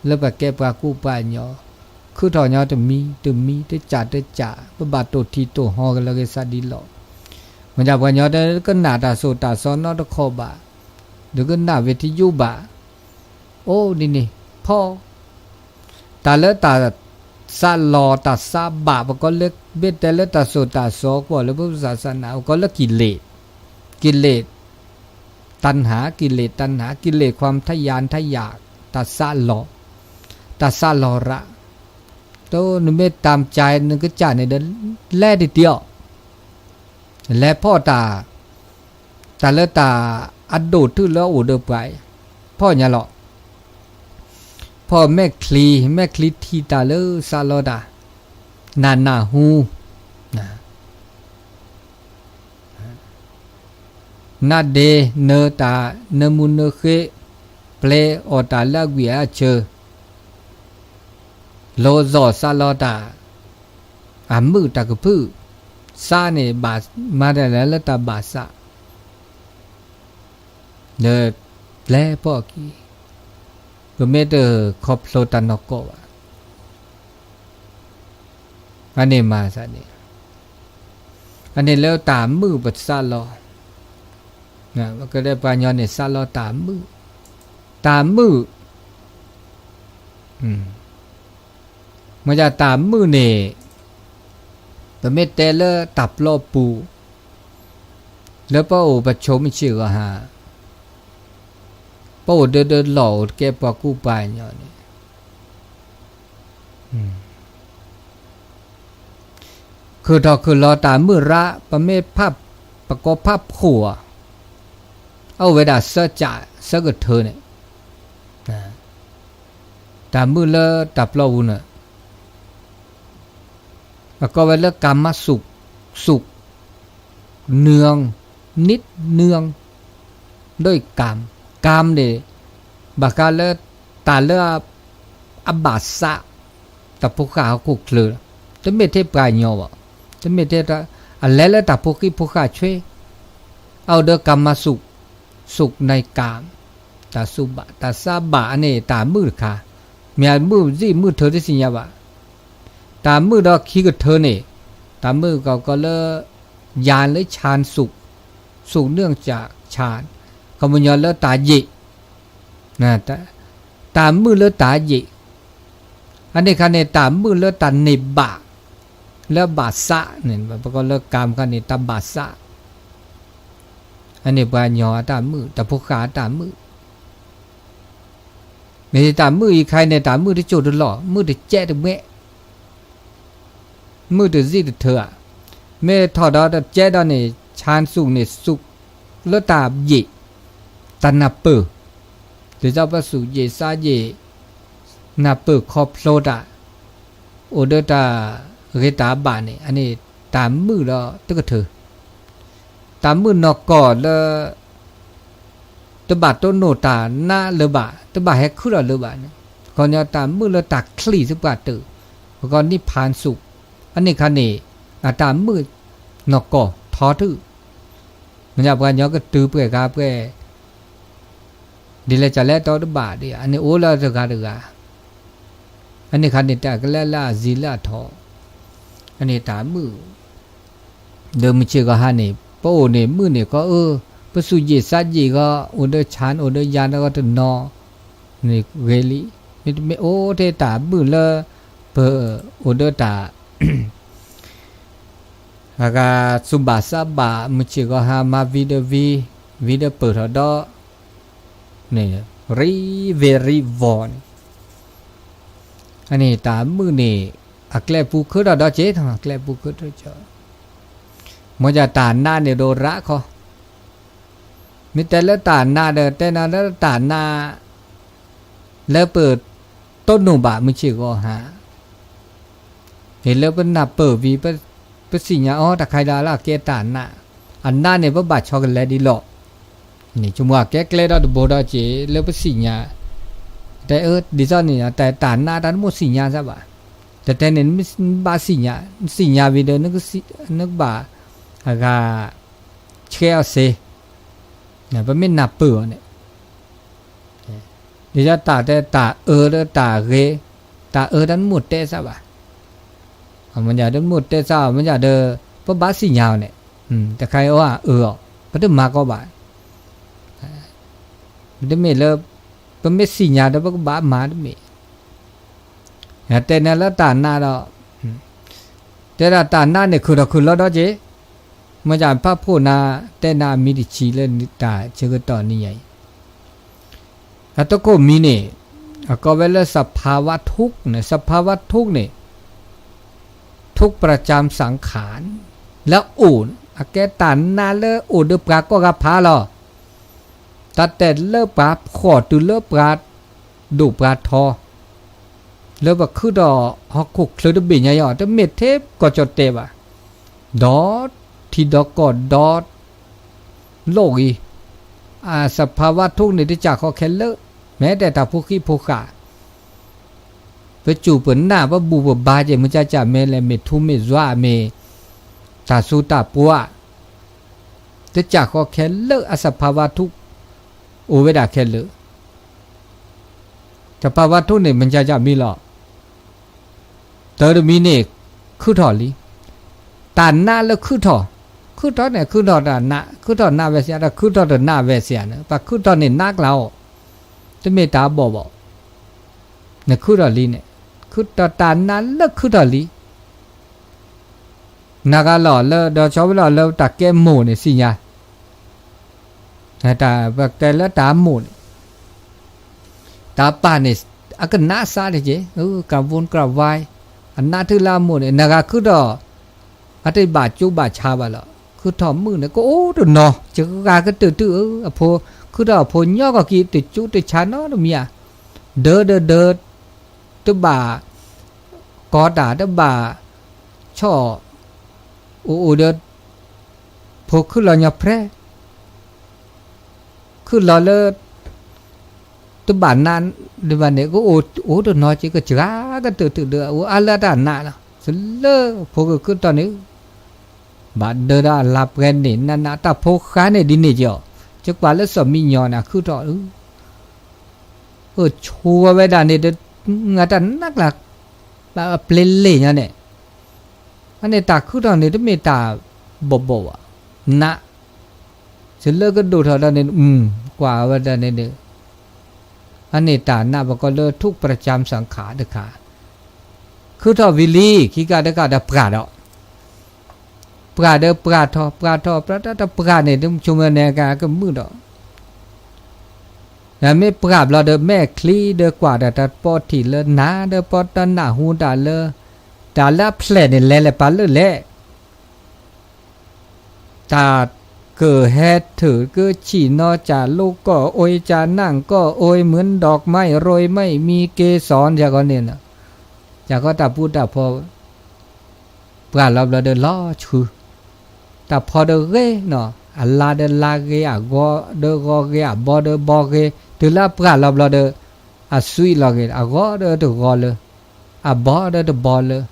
လၢပကဲပှၤကူပှၤကညီ ခုၣ်ထီၣ်ညီတမံၤတမံၤ တကၢ်တကၢ် ပဘၣ်တိၢ်ထံတိၢ်ဟီၣ်က့ၤလီၤက့ၤသးဒ်လီၤ. မ့ၢ်ဒၣ်ပှၤကညီတကနၣ်တၢ်စိာ်တၢ်စီၤနီတခီဘၣ်, တကနၣ်ဝံၤထယိဘၣ် အိၣ်ဒ်န့ၣ် ဖီ တၢ်လၢတၢ်သးလီၤတၢ်သးဘၣ် ပကီလၢ မ့ၢ်တဲလၢတၢ်စိာ်တၢ်စီၤကွီၢ်လၢ ပကစၢ်သးနၢ် ပကီလၢကံၣ်လ့ၣ်, ကံၣ်လ့ၣ် တၢ်နၢ် ကံၣ်လ့ၣ်တၢ်နၢ် ကံၣ်လ့ၣ်ခွါထယၢၣ်ထယၢၣ် တၢ်သးလီၤ, တၢ်သးလီၤရၣ် နမ့ၢ်တၢ်မကၢ်နကစၢ်န့ၣ်ဒီး လဲၤတတံၤအီၤ, လဲၤဖီၣ်တၢ်, တၢ်လၢတၢ်အဒိၣ်တုၣ်လၢအအိၣ်ဒီးပှၤအံၤ, ဖီၣ်ညါလီၤ. ဖီၣ်မဲာ်ချံ, မဲာ်ချံထံၣ်တၢ်လၢစးလီတၢ်, နၢ်နၢ်ဟူ နါဒ့နၢတၢ်နၢမူနၢဃ့, ပျဲအီၣ်တၢ်လၢအဂံၢ်အါဆၢ, လီၤစီၣ်စးလီတၢ်, အမုာ်တၢ်ကဖုၣ်, စးန့ၣ်ဘၣ်, မၤတၢ်လၢတၢ်ဘၣ်စး, ဒီးပျဲဖီၣ်အခံ, ပမ့ၢ်တခီဖျိတၢ်နီၢ်ကီၢ်ဘၣ်. အန့ၣ်မၤစၢ်န့ၣ်, အန့ၣ်လၢတၢ်မုာ်ပစးလီၤ, ကဲပှၤကညီန့ၣ် စးလီတၢ်မုာ်, တၢ်မုာ်, မ့ၢ်ဒ်တၢ်မုာ်န့ၣ်, ပမ့ၢ်တဲလၢတၢ်ပျီပူၤ, လၢပအိၣ်ပဆိးမုၢ်ဆ့ၣ်ဂီၤဟါ, ပအိၣ်ဒၢဒၢလီၢ်အိၣ်တကဲပှၤကူပှၤကညီန့ၣ် ခုၣ်ထီၣ်ခုၣ်လီၤတၢ်မုၣ်ရၣ်, ပမ့ၢ်ဖး, ပကိးဖးဖှိၣ်ဧါ, အအိၣ်ဝဲဒၣ်စၢကၠး, စၢကထၢန့ၣ်, တၢ်မုၣ်လၢတၢ်ပျီပူၤန့ၣ်, အကိးဝဲလၢ กามสุข, สุข เนือง, นิดเนือง ด้วยกาม, กามန့ၣ်, ဘၣ်ဃးလၢတၢ်လၢအဘၣ်စး, တၢ်ဖိဃၢ်ဟီၣ်ခိၣ်ချၢ, တမ့ၢ်ထဲပှၤကညီဘၣ်, တမ့ၢ်ထဲ, အလဲၤလၢတၢ်ဖိဃံဖိဃၢ်ဆှဲ, အအိၣ်ဒီး กามสุข, สุขในกาม, တၢ်စူၢ်ဘၣ်, တၢ်စၢ်ဘၣ်အန့ၣ် တၢ်မုၣ်တခါ, မ့ၢ်မုၣ်စံၣ်မုၣ်ထၢတသ့ၣ်ညါဘၣ်. တၢ်မုၣ်ဒီးခံကထၢန့ၣ်, တၢ်မုၣ်ကီးကီးလၢ ယၤလၢ ฌานสุข, สุขเนื่องจากฌาน, ခီပညီလၢတၢ်ယံာ်, တၢ်မုၣ်လၢတၢ်ယံာ်, အန့ၣ်ခါန့ၣ် တၢ်မုၣ်လၢတၢ်န့ၢ်ဘၣ်, လၢဘၣ်စးန့ၣ် ပကိးလၢ กาม ခါန့ၣ် တၢ်ဘၣ်စး, အန့ၣ်ပှၤကညီအတၢ်မုာ်, တၢ်ဖိဃၢ်အတၢ်မုာ်, မ့ၢ်တၢ်မုာ်အံၤခါအံၤန့ၣ် တၢ်မုာ်တစိၢ်တလီၢ်, မုာ်တစဲးတမှဲ, မုာ်တစံၣ်တထၢဧါ, မ့ၢ်ထီၣ်ဒီးတစဲးဒီးန့ၣ် ฌานสุข န့ၣ် สุข လၢတၢ်ယံာ်, တၢ်နၢ်ပၢၢ်, ဒ်သိးပသူၣ်ယံာ်သးယံာ်, နၢ်ပၢၢ်ခီဖျိတၢ်, အိၣ်ဒီးတၢ်ဂ့ၤတၢ်ဘၣ်န့ၣ် အန့ၣ်တၢ်မုာ်ဒီးတကထၢ, တၢ်မုာ်နီၢ်ကီၢ်လၢ တဘၣ်တိၢ်နီၣ်တၢ်နးလၢၤဘၣ်, တဘၣ်ဟဲခုၣ်လီၤလၢၤဘၣ်န့ၣ်, ခီပညီတၢ်မုာ်လၢတၢ်ချံးသပှၢ်တၢၢ်, ပကိး นิพพานสุข, အန့ၣ်ခါန့ၣ် အတၢ်မုာ်နီၢ်ကီၢ်ထီထု, မ့ၢ်ပှၤကညီကတုၤပှဲၤဂၤပှဲၤ ဒ်လဲၣ်ကလဲၣ်တီတဘၣ်ဒံး, အန့ၣ်အိၣ်လၢတဂၤတဂၤ, အန့ၣ်ခါန့ၣ် တၢ်ကလဲၤလၢအစံၤလၢအထီ, အန့ၣ်တၢ်မုာ်, ဒီးမုၢ်ဆ့ၣ်ဂီၤဟါန့ၣ် ပအိၣ်န့ၣ်မုာ်န့ၣ်ကီး, ပသူၣ်ယံာ်သးယံာ်ဂီၤ, အိၣ်ဒီး ฌาน အိၣ်ဒီး ญาณ ဂီၤတနီၤ, န့ၣ်ဂ့ၤလံ, မ့တမ့ၢ်အိၣ်ထဲတၢ်မုာ်လၢ ပအိၣ်ဒီးတၢ် အဂၤသူၣ်ဘၣ်သးဘၣ် မုၢ်ဆ့ၣ်ဂီၤဟါမၤဝံၤဒီးဝံၤ, ဝံၤဒီးပၢၢ်ထီၣ်ဒီး, န့ၣ်, ရံဝ့ၤရံဝီၤန့ၣ်, အန့ၣ်တၢ်မုာ်န့ၣ်, အကျဲပူၤခုထီၣ်ဒီးက့ၤ, ကျဲပူၤခုထီၣ်က့ၤ, မ့ၢ်ဒ်တၢ်နးန့ၣ်ဒိးရးခီ, မ့ၢ်တဲလၢတၢ်နးဒီး တဲနၤလၢတၢ်နး လၢပတိၢ်နီၣ်ဘၣ်မုၢ်ဆ့ၣ်ဂီၤဟါ, မ့ၢ်လၢပနၢ်ပၢၢ်ဝံၤ, ပသ့ၣ်ညါအီၤတၢ်ခါဒၣ်လၢအကဲတၢ်နး, အနးန့ၣ် ပဘၣ်ဆီကလဲၤဒ်လီၤ, န့ၣ်ဆိကမိၣ်အကဲကျဲဒီးတဘိဒီးက့ၤ လၢပသ့ၣ်ညါ, တဲအၢ ဒ်သိးန့ၣ် တၢ်နးတၢ်တမိၣ်သ့ၣ်ညါစၢ်ဘၣ်, တတဲန့ၣ် နဘၣ်သ့ၣ်ညါ, သ့ၣ်ညါဝံၤဒီး နကဘၣ်အဂၤ ဆှဲအီၤစ့, ပမ့ၢ်နၢ်ပၢၢ်အီၤန့ၣ်, ဒ်သိးတၢ်တဲတၢ်အၢဒီးတၢ်ဂ့ၤ, တၢ်အၢတၢ်တမိၣ်တဲစၢ်ဘၣ်, မ့ၢ်ဒ်တမိၣ်တဲစၢ် မ့ၢ်ဒ်ဒီး ပဘၣ်သ့ၣ်ညါအီၤန့ၣ်, တခါအံၤအီၤအၢအီၤ, ပတမၤကီဘၣ်, ပတမ့ၢ်လၢ, ပမ့ၢ်သ့ၣ်ညါဒီးပကဘၣ်မၤတမ့ၢ် တဲနၤလၢတၢ်နးဒီး, တဲဒၣ်တၢ်နးန့ၣ်ခုၣ်ထီၣ်ခုၣ်လီၤဒီးက့ၤ, မ့ၢ်ဒ်ဖးဖှိၣ်နၤ, တဲနၤအမံၤတဆံလၢတၢ်ဆၢကတီၢ်နံၤညါအံၤ, အတခိၣ်မံၤန့ၣ်, အကိးဝဲလၢ สภาวะทุกข์ န့ၣ်, สภาวะทุกข์ န့ၣ်, ထုးပရၢၡၢမ်သင်ခၣ် လၢအအိၣ် အကဲတၢ်နးလၢအိၣ်ဒီးပှၤကိးဂၤဖးလီၤ. တၢ်တဲလၢပှၤဖှီၣ်တုၤလၢပှၤဒိၣ်ပှၤထီ လၢပခုထီၣ်ဟီၣ်ခိၣ်ချၢတဘ့ၣ်ညါအံၤ တမ့ၢ်ထဲကီၢ်ကၠီၣ်တဲၣ်ဘၣ်, ဒီးထံဒီးကီၢ်ဒီး လီၢ်ဂံၤ, အစဖးဝါထူၣ်န့ၣ် တစၢ်ဃီခဲလၢာ်, မ့ၢ်တဲတၢ်ဖိဃံဖိဃာ်, ပစူၢ်ပနၢ် ပဘူၣ်ပဘါက့ၤ မ့ၢ်ကၢ်ကၢ်မ့ၢ်လဲၣ် မ့ၢ်ထူမ့ၢ်ယွၤ မ့ၢ်တၢ်စိတၢ်ပှၤ, တစၢ်ဃီခဲလၢာ် အစဖးဝါထူၣ် အိၣ်ဝဲဒၣ်ခဲလၢာ် တပာ်ဝဲထူၣ်န့ၣ် မ့ၢ်ကၢ်ကၢ်မံၤလီၤ. တၢ်တမံၤန့ၣ် ခုထီၣ်လံ. တၢ်နးလၢခုထီၣ်, ခုထီၣ်န့ၣ် ခုထီၣ်တၢ်နး, ခုထီၣ်နးဝဲစ့ၢ် ဒီးခုထီၣ်တနးဝဲစ့ၢ်န့ၣ် ပှၤခုထီၣ်န့ၣ်နးကျါအီၤ, တမ့ၢ်တၢ်ဘီၣ်ဘၣ်. နခုထီၣ်လံန့ၣ်, ခုထီၣ်တၢ်နးလၢခုထီၣ်လံ နဂၤလီၤလၢ ဒီးဆီဝဲလီၤလၢတၢ်ကဲမိၢ်န့ၣ် စံၣ်ညါ, ပတဲလၢတၢ်မိၢ်န့ၣ်, တၢ်ပၢ်န့ၣ် အကနးစးတက့ၢ်, ကၢ်ဝူကၢ်ဝါ, အနးထုလၢအမိၢ်န့ၣ် နဂၤခုထီၣ်, အတဘၣ်ကၠိဘၣ်ဆါဘၣ်လီၤ. ခုထီၣ်မုၣ်န့ၣ် ကအိၣ်တနီၤ, စှၤကတၢၢ်တုၤအၢ, အဖိ, ခုထီၣ်အဖိညီကီၢ်က့ၤ တကၠိတဆါနီတမံၤဧါ, ဒၢဒၢဒၢ တဘၣ်ကီတၢ် တဘၣ်ဆီၣ်, အိၣ်အိၣ်ဒီး ဖိခုၣ်လီၤညီဖြဲ, ခုၣ်လီၤလၢ တဘၣ်နးဒံးဘၣ်န့ၣ် ကအိၣ်တနီၤက့ၤ ကစှၤကတၢၢ်တုၤဒီး အအိၣ်အါလၢတၢ်နးလီၤ. စလၢဖိကခုထီၣ်န့ၣ် ဘၣ်ဒၢဒီးအလါပှဲၤန့ၣ် နးနး တၢ်ဖိဃါန့ၣ်ဒ်န့ၣ်က့ၤအီၤ, ကကွၢ်လၢစီၤမံညီၤန့ၣ် အခုထီၣ် အၢ ဆူဝဲဒၣ်န့ၣ် တၢ်နးကျါ အပျ့ၤလ့ၣ်ညါန့ၣ်, အန့ၣ်တၢ်ခုထီၣ်န့ၣ် တမ့ၢ်တၢ်ဘီၣ်ဘီၣ်ဘၣ်, နး, စလၢကဒိၣ်ထီၣ်ဒီးန့ၣ် ကွၢ်ဝဲဒၣ်န့ၣ်ဒီး အန့ၣ်တၢ်နးပကိးလၢ ထုးပရၢၡၢမ်သင်ခၣ်တခါ, ခုထီၣ်ဝံၤလံ ခံကတခါဒီးပှၢ်ဒီး ပှၢ်ဒီးပှၢ်ထီၣ် ပှၢ်ထီၣ် ပှၢ်ထီၣ် တပှၢ်န့ၣ် တဆိကမိၣ်န့ၣ် ကကမုာ်ဒီး မ့ၢ်ပှၢ်ဘျီဒီး မဲာ်ချံဒီးကွၢ်ဒီး တၢ်ပီထံၣ်လၢနၤဒီး ပီတနၢ်ဟူတၢ်လၢ တၢ်လၢအဖျဲၣ်န့ၣ် လဲၤလဲၤပာ်လၢလဲၣ် တၢ်ကဟဲထၢၣ်ကဆံၣ်နီၤ ကၢ်လိကီၢ်အိၣ် ကၢ်နၢ်ကီၢ်အိၣ် မုၢ်ဒီၣ်မၢ်ရိၣ်မၢ်မံက့ၤစီၤ ယၤဃီန့ၣ်, ယၤဃီတၢ်ပူတၢ်ဖီ ပှၢ်လီၤဘျီဒီးလီၤဆှု, တၢ်ဖီဒီးဂ့ၤနီၤ အလါဒီးလါဂ့ၤ အဂီၤဒီးဂီၤဂ့ၤ အဘီဒီးဘီဂ့ၤ တုၤလၢအပှၢ်လီၤဘျီဒီး အစွံလီၤဂ့ၤ အဂီၤဒီးတဂီၤလၢ အဘီဒီးတဘီလၢ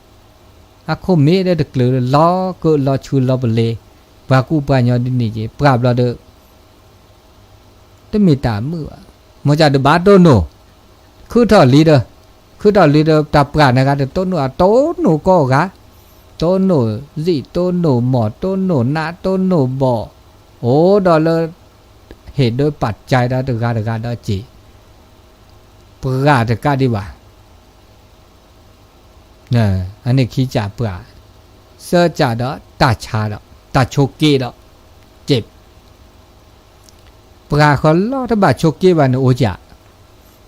အခိၣ်မ့ၢ်ဒီးတကျၢၤလၢ လီၤကၢးလီၤဆှုလီၤပလ့ၤ ပှၤကူပှၤညီဒ်န့ၣ်က့ၤ ပှၢ်ဘျီဒီး တမ့ၢ်တၢ်မုာ်ဘၣ်, မ့ၢ်ကဒီးဘၣ်တိၢ်နိၣ်, ခုထီၣ်လံဒီး, ခုထီၣ်လံဒီး တၢ်ပှၢ်နဂၤတတိၢ်နိၣ် အတိၢ်နိၣ်ကိးဂၤ, တိၢ်နိၣ်စံၣ် တိၢ်နိၣ်မီၢ် တိၢ်နိၣ်နး တိၢ်နိၣ်ဘီၣ်, အိၣ်ဒီးလၢ ဟ့ၣ်ဒိးပာ်ကၢဒီးတဂၤတဂၤဒီးက့ၤ, ပှၢ်တကးဒံးဘၣ် အန့ၣ်ခံကၢ်ပှၢ်, သၢကၢ်ဒီးတၢ်ဆါဒီး တၢ်ဆိးက့ဒီး, က့ၤ, ပှၢ်ဃီလီၤတဘၣ်ဆိးက့ဘၣ်န့ၣ်အိၣ်ကၢ်,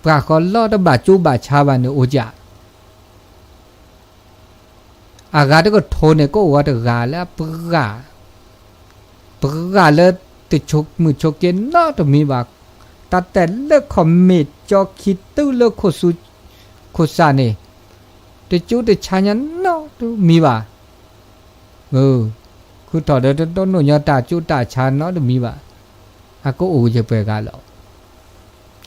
ပှၢ်ဃီလီၤတဘၣ်ကၠိဘၣ်ဆါဘၣ်န့ၣ်အိၣ်ကၢ် အဂၤတကထိန့ၣ် ကအိၣ်ဝဲတဂၤလၢပှၢ်, ပှၢ်လၢတဆိးမုၢ်ဆိးက့နီတမံၤဘၣ်, တၢ်တဲလၢခီၣ်မ့ၢ်ကၠီခံတုၤလၢခိၣ်စူခိၣ်စၢ်န့ၣ်, တကၠိတဆါညါနီတမံၤဘၣ်, ခုထီၣ်ဒီးတတိၢ်နိၣ်ညီတၢ်ကၠိတၢ်ဆါနီတမံၤဘၣ်, အကအိၣ်က့ၤပှဲၤဂၤလီၤ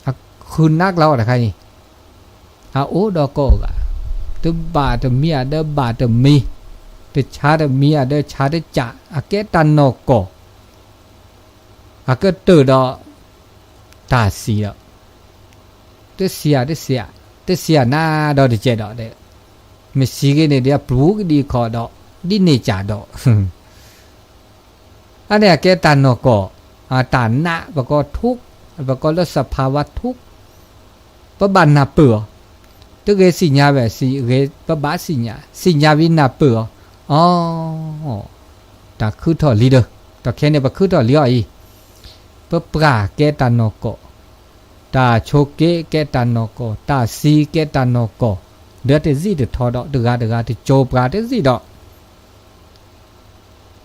အဃုနးကျါအီၤတခါအံၤ, အအိၣ်ဒီးကိးဂၤ, တဘၣ်တမံၤအဒၢဘၣ်တမံၤ, တဆါတမံၤအဒၢဆါတကး, အကဲတၢ်နီၢ်ကီၢ်, အကတၢၢ်ဒီး တၢ်စံၣ်ဒီး, တစံၣ်ဧါ, တစံၣ်ဧါ, တစံၣ်ဧါနၤဒီးတကဲးဒီး, မ့ၢ်စံၣ်ဂ့ၤန့ၣ်ဒီးအပျူၤကဒံခီၣ်ဒီး, ဒ်န့ၣ်ကးဒီး အန့ၣ်အကဲတၢ်နီၢ်ကီၢ်, တၢ်နး ပကိးထူၣ်, ပကိးလၢ သဖၣ်ဝါထူၣ်, ပဘၣ်နၢ်ပၢၢ်အီၤ, တဂ့ၤသ့ၣ်ညါဝဲ, ဂ့ၤ ပဘၣ်သ့ၣ်ညါ, သ့ၣ်ညါဝံၤနၢ်ပၢၢ်အီၤ, အီ, တၢ်ခုထီၣ်လံဒီး, ဒီးခဲန့ၣ်ပခုထီၣ်လံအီၤအံၤ, ပပှၢ်ကဲတၢ်နီၢ်ကီၢ်, တၢ်ဆိးက့ကဲတၢ်နီၢ်ကီၢ်, တၢ်စံၣ်ကဲတၢ်နီၢ်ကီၢ်, ဒီးတစံၣ်တထီဒီး တဂၤတဂၤတကၠိပှၤတစံၣ်ဒီး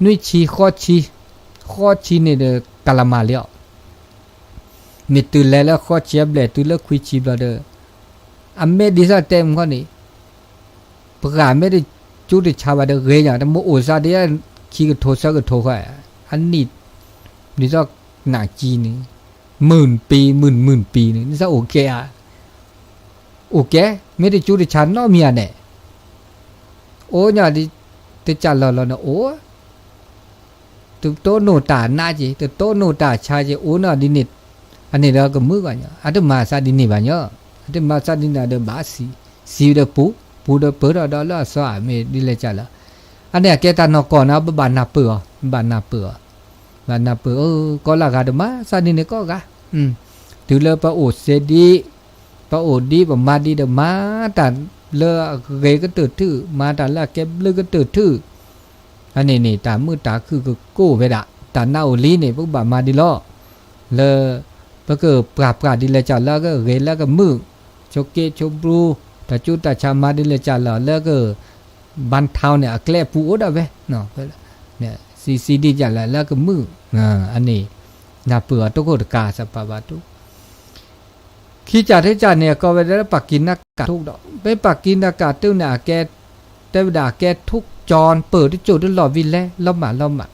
နွံဆံဃီဆံ, ဃီဆံန့ၣ်ဒီး ကလၤမၤလံအီၤ, မ့ၢ်တုၤလဲၤလၢဃီဆံအဘျဲၣ်တုၤလၢခွံဆံဘျီဒီး, အမ့ၢ်ဒ်သိးတဲမုၢ်ခီန့ၣ်, ပှၤမ့ၢ်တကၠူတဆါဘၣ်ဒီးဂ့ၤညါ တမ့ၢ်အိၣ်စးဒ်ခံကထိသၢကထိဃီ, အနံၣ်, ဒ်သိးနးကံန့ၣ်, မုၢ်ပံၤ မုၢ်မုၢ်ပံၤန့ၣ် ဒ်သိးအိၣ်ကဲဧါ, အိၣ်ကဲ, မ့ၢ်တကၠူတဆါနီတမံၤဧါန့ၣ်, အိၣ်ညါဒ်, တကးလီၤလီၤန့ၣ်အိၣ်, တတိၢ်နီၣ်တၢ်နးက့ၤ တတိၢ်နီၣ်တၢ်ဆါက့ၤ အိၣ်နီၤဒ်န့ၣ်, အန့ၣ်ဒီးကမုာ်ဂီၢ်ညီ အတမၤသးဒ်န့ၣ်ဘၣ်ညီ, အတမၤသးဒ်န့ၣ်ဒီးဘၣ်စံး, စံးဒီးပူၤ, ပူၤဒီးပၢၢ်ထီၣ်ဒီးလၢအစီအမ့ၢ်ဒ်လဲၣ်ကလီၤ, အန့ၣ်အကဲတၢ်နီၢ်ကီၢ်န့ၣ် ပဘၣ်နၢ်ပၢၢ်အီၤ, ပဘၣ်နၢ်ပၢၢ်အီၤ, ဘၣ်နၢ်ပၢၢ် အၢ ကီၢ်လၢဂၤတမၤသးဒ်န့ၣ်ကီၢ်ဂၤ, တုၤလၢပအိၣ်စ့ဒံး, ပအိၣ်ဒံးပမၤဒံးဒီးမၤတၢ်လၢအဂ့ၤကတၢၢ်ထူၣ် မၤတၢ်လၢအကဲဘျုးကတၢၢ်ထူၣ်, အန့ၣ်န့ၣ် တၢ်မုာ်တၢ်ခုၣ်ကကိၢ်ဝဲဒၣ် တၢ်နးအိၣ်လံန့ၣ် ပကဘၣ်မၤဒံးလီၤ, လၢ, ပကပှၤပှၤဒ်လဲၣ်ကလီၤလၢအဂ့ၤလၢကမုာ်, ဆိးက့ဆိးဘျူ, တၢ်ကၠူတၢ်ဆါမၤဒ်လဲၣ်ကလီၤလၢက ဘၣ်ထီန့ၣ် အကျဲအပူၤအိၣ်ဒၣ်ဝဲ, စံးစံးဒ်ကလီၤလၢကမုာ်, အန့ၣ်, နၢ်ပၢၢ်အီၤတခိၣ်တကးစးပာ်ဘၣ်တူၢ် ခံကတၢၢ်တကတၢၢ်န့ၣ် အကိးဝဲဒၣ်လၢပှၤကံးနါကးထူၣ်ဒီး မ့ၢ်ပှၤကံးနါကးထူၣ်န့ၣ် အကဲ, တဲဝဲဒၣ်အကဲထူၣ်ကၠီ ပၢၢ်တစိၢ်တလီၢ်ဝံၤလဲၤ လီၤမၢ်လီၤမၢ်,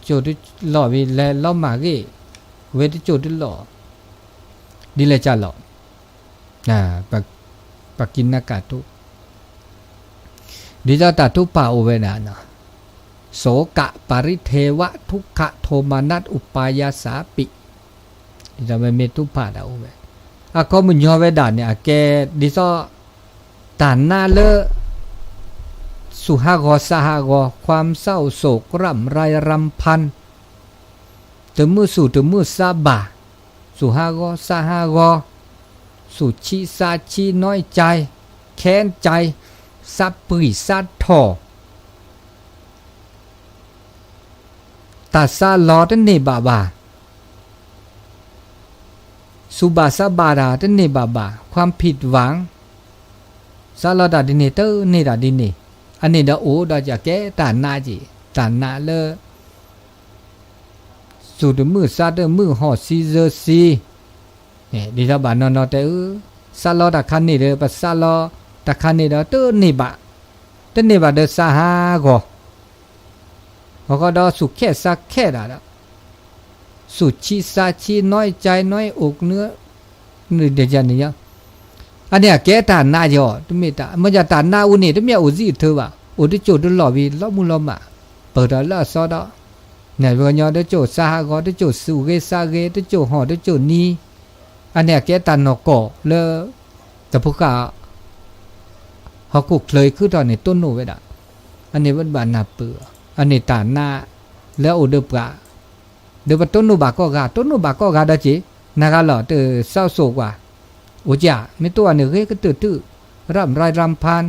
စိၢ်တလီၢ်ဝံၤလဲၤလီၤမၢ်ဂ့ၤ, ဝဲတစိၢ်တလီၢ်, ဒ်လဲၣ်ကလီၤ, ပှၤကံးနါကးထူၣ် ဒ်သိးတၢ်ထူၣ်ဖးအိၣ်ဝဲဒၣ်, စူၤကးပရိတ်ၣ်ထေၣ်ဝးထုၣ်ခးထိးမၤနၣ်ၣ်ၣ်ဢုပၣ်ယၣ်သၣ်ပံၣ်, ဒ်သိးမ့မ့ၢ်ထူၣ်ဖးဒၣ်အိၣ်ဝဲ, အခီပညီဝဲဒၣ်န့ၣ် အကဲ, ဒ်သိး, တၢ်နးလၢ စူၤဟးဂီၤသးဟးဂီၤ ความเศร้าโศกร่ำไรรำพัน တမုၢ်စူၤတမုၢ်သးဘၣ်, စူၤဟးဂီၤသးဟးဂီၤ, စူၤဆံးသးဆံး น้อยใจ, แค้นใจ, သးပှံၢ်သးထီၣ် တၢ်သးလီၤတန့ၢ်ဘၣ်ဘၣ်, စူၤဘၣ်သးဘၣ်တၢ်တန့ၢ်ဘၣ်ဘၣ် ความผิดหวัง, သးလီၤတၢ်ဒ်န့ၣ် တန့ၢ်တၢ်ဒ်န့ၣ်, အန့ၣ်ဒီးအိၣ်ဒီးကကဲတၢ်နးက့ၤ တၢ်နးလၢ စူၤတမုၢ်သးတမုၢ်ဟီၣ်ဆံးစၢဆံး, ဒ်သိးဘၣ်နီၢ်နီၢ်တဲအၢ, သးလီၤတၢ်ခါန့ၣ်ဒီး ပသးလီၤတၢ်ခါန့ၣ်ဒီး တန့ၢ်ဘၣ်, တန့ၢ်ဘၣ်ဒီးသးဟးဂီၤ အဃိဒီးစူၤခဲၣ်သးခဲၣ်ဒၣ်ဒီး, စူၤဆံးသးဆံး น้อยใจ น้อยอก နု, နုဒ်န့ၣ်ယါ, အန့ၣ်အကဲတၢ်နးယီၤ တမ့ၢ်တၢ် မ့ၢ်ယၤတၢ်နးအူန့ၣ် တမ့ၢ်အိၣ်စံးအထၢဘၣ် အိၣ်တစိၢ်တလီၢ်ဝံၤ လီၤမုၢ်လီၤမၢ်, ပၢၢ်ထီၣ်လၢအသီဒီး, နဝဲကညီတစိၢ်သးဟးဂီၤ တစိၢ်စူၤဂ့ၤသးဂ့ၤ တစိၢ်ဟီၣ်တစိၢ်နံၤ, အန့ၣ်အကဲတၢ်နီၢ်ကီၢ်လၢ တပူၤဃာ် ဟီၣ်ခိၣ်ချၢအံၤခုၣ်ထီၣ်န့ၣ် တိၢ်နီၣ်ဝဲဒၣ်, အန့ၣ်ပဘၣ်နၢ်ပၢၢ်, အန့ၣ်တၢ်နးလၢအအိၣ်ဒီးပှၤ, ဒီးပတိၢ်နီၣ်ဘၣ်ကိးဂၤ တိၢ်နီၣ်ဘၣ်ကိးဂၤဒီးက့ၤ, နၤဂၤလီၤ တသးစိၤကွၢ်, အိၣ်ကၠး မ့ၢ်တိၢ်အန့ၣ်ဂ့ၤကတၢၢ်ထူၣ်, ร่ำไรรำพัน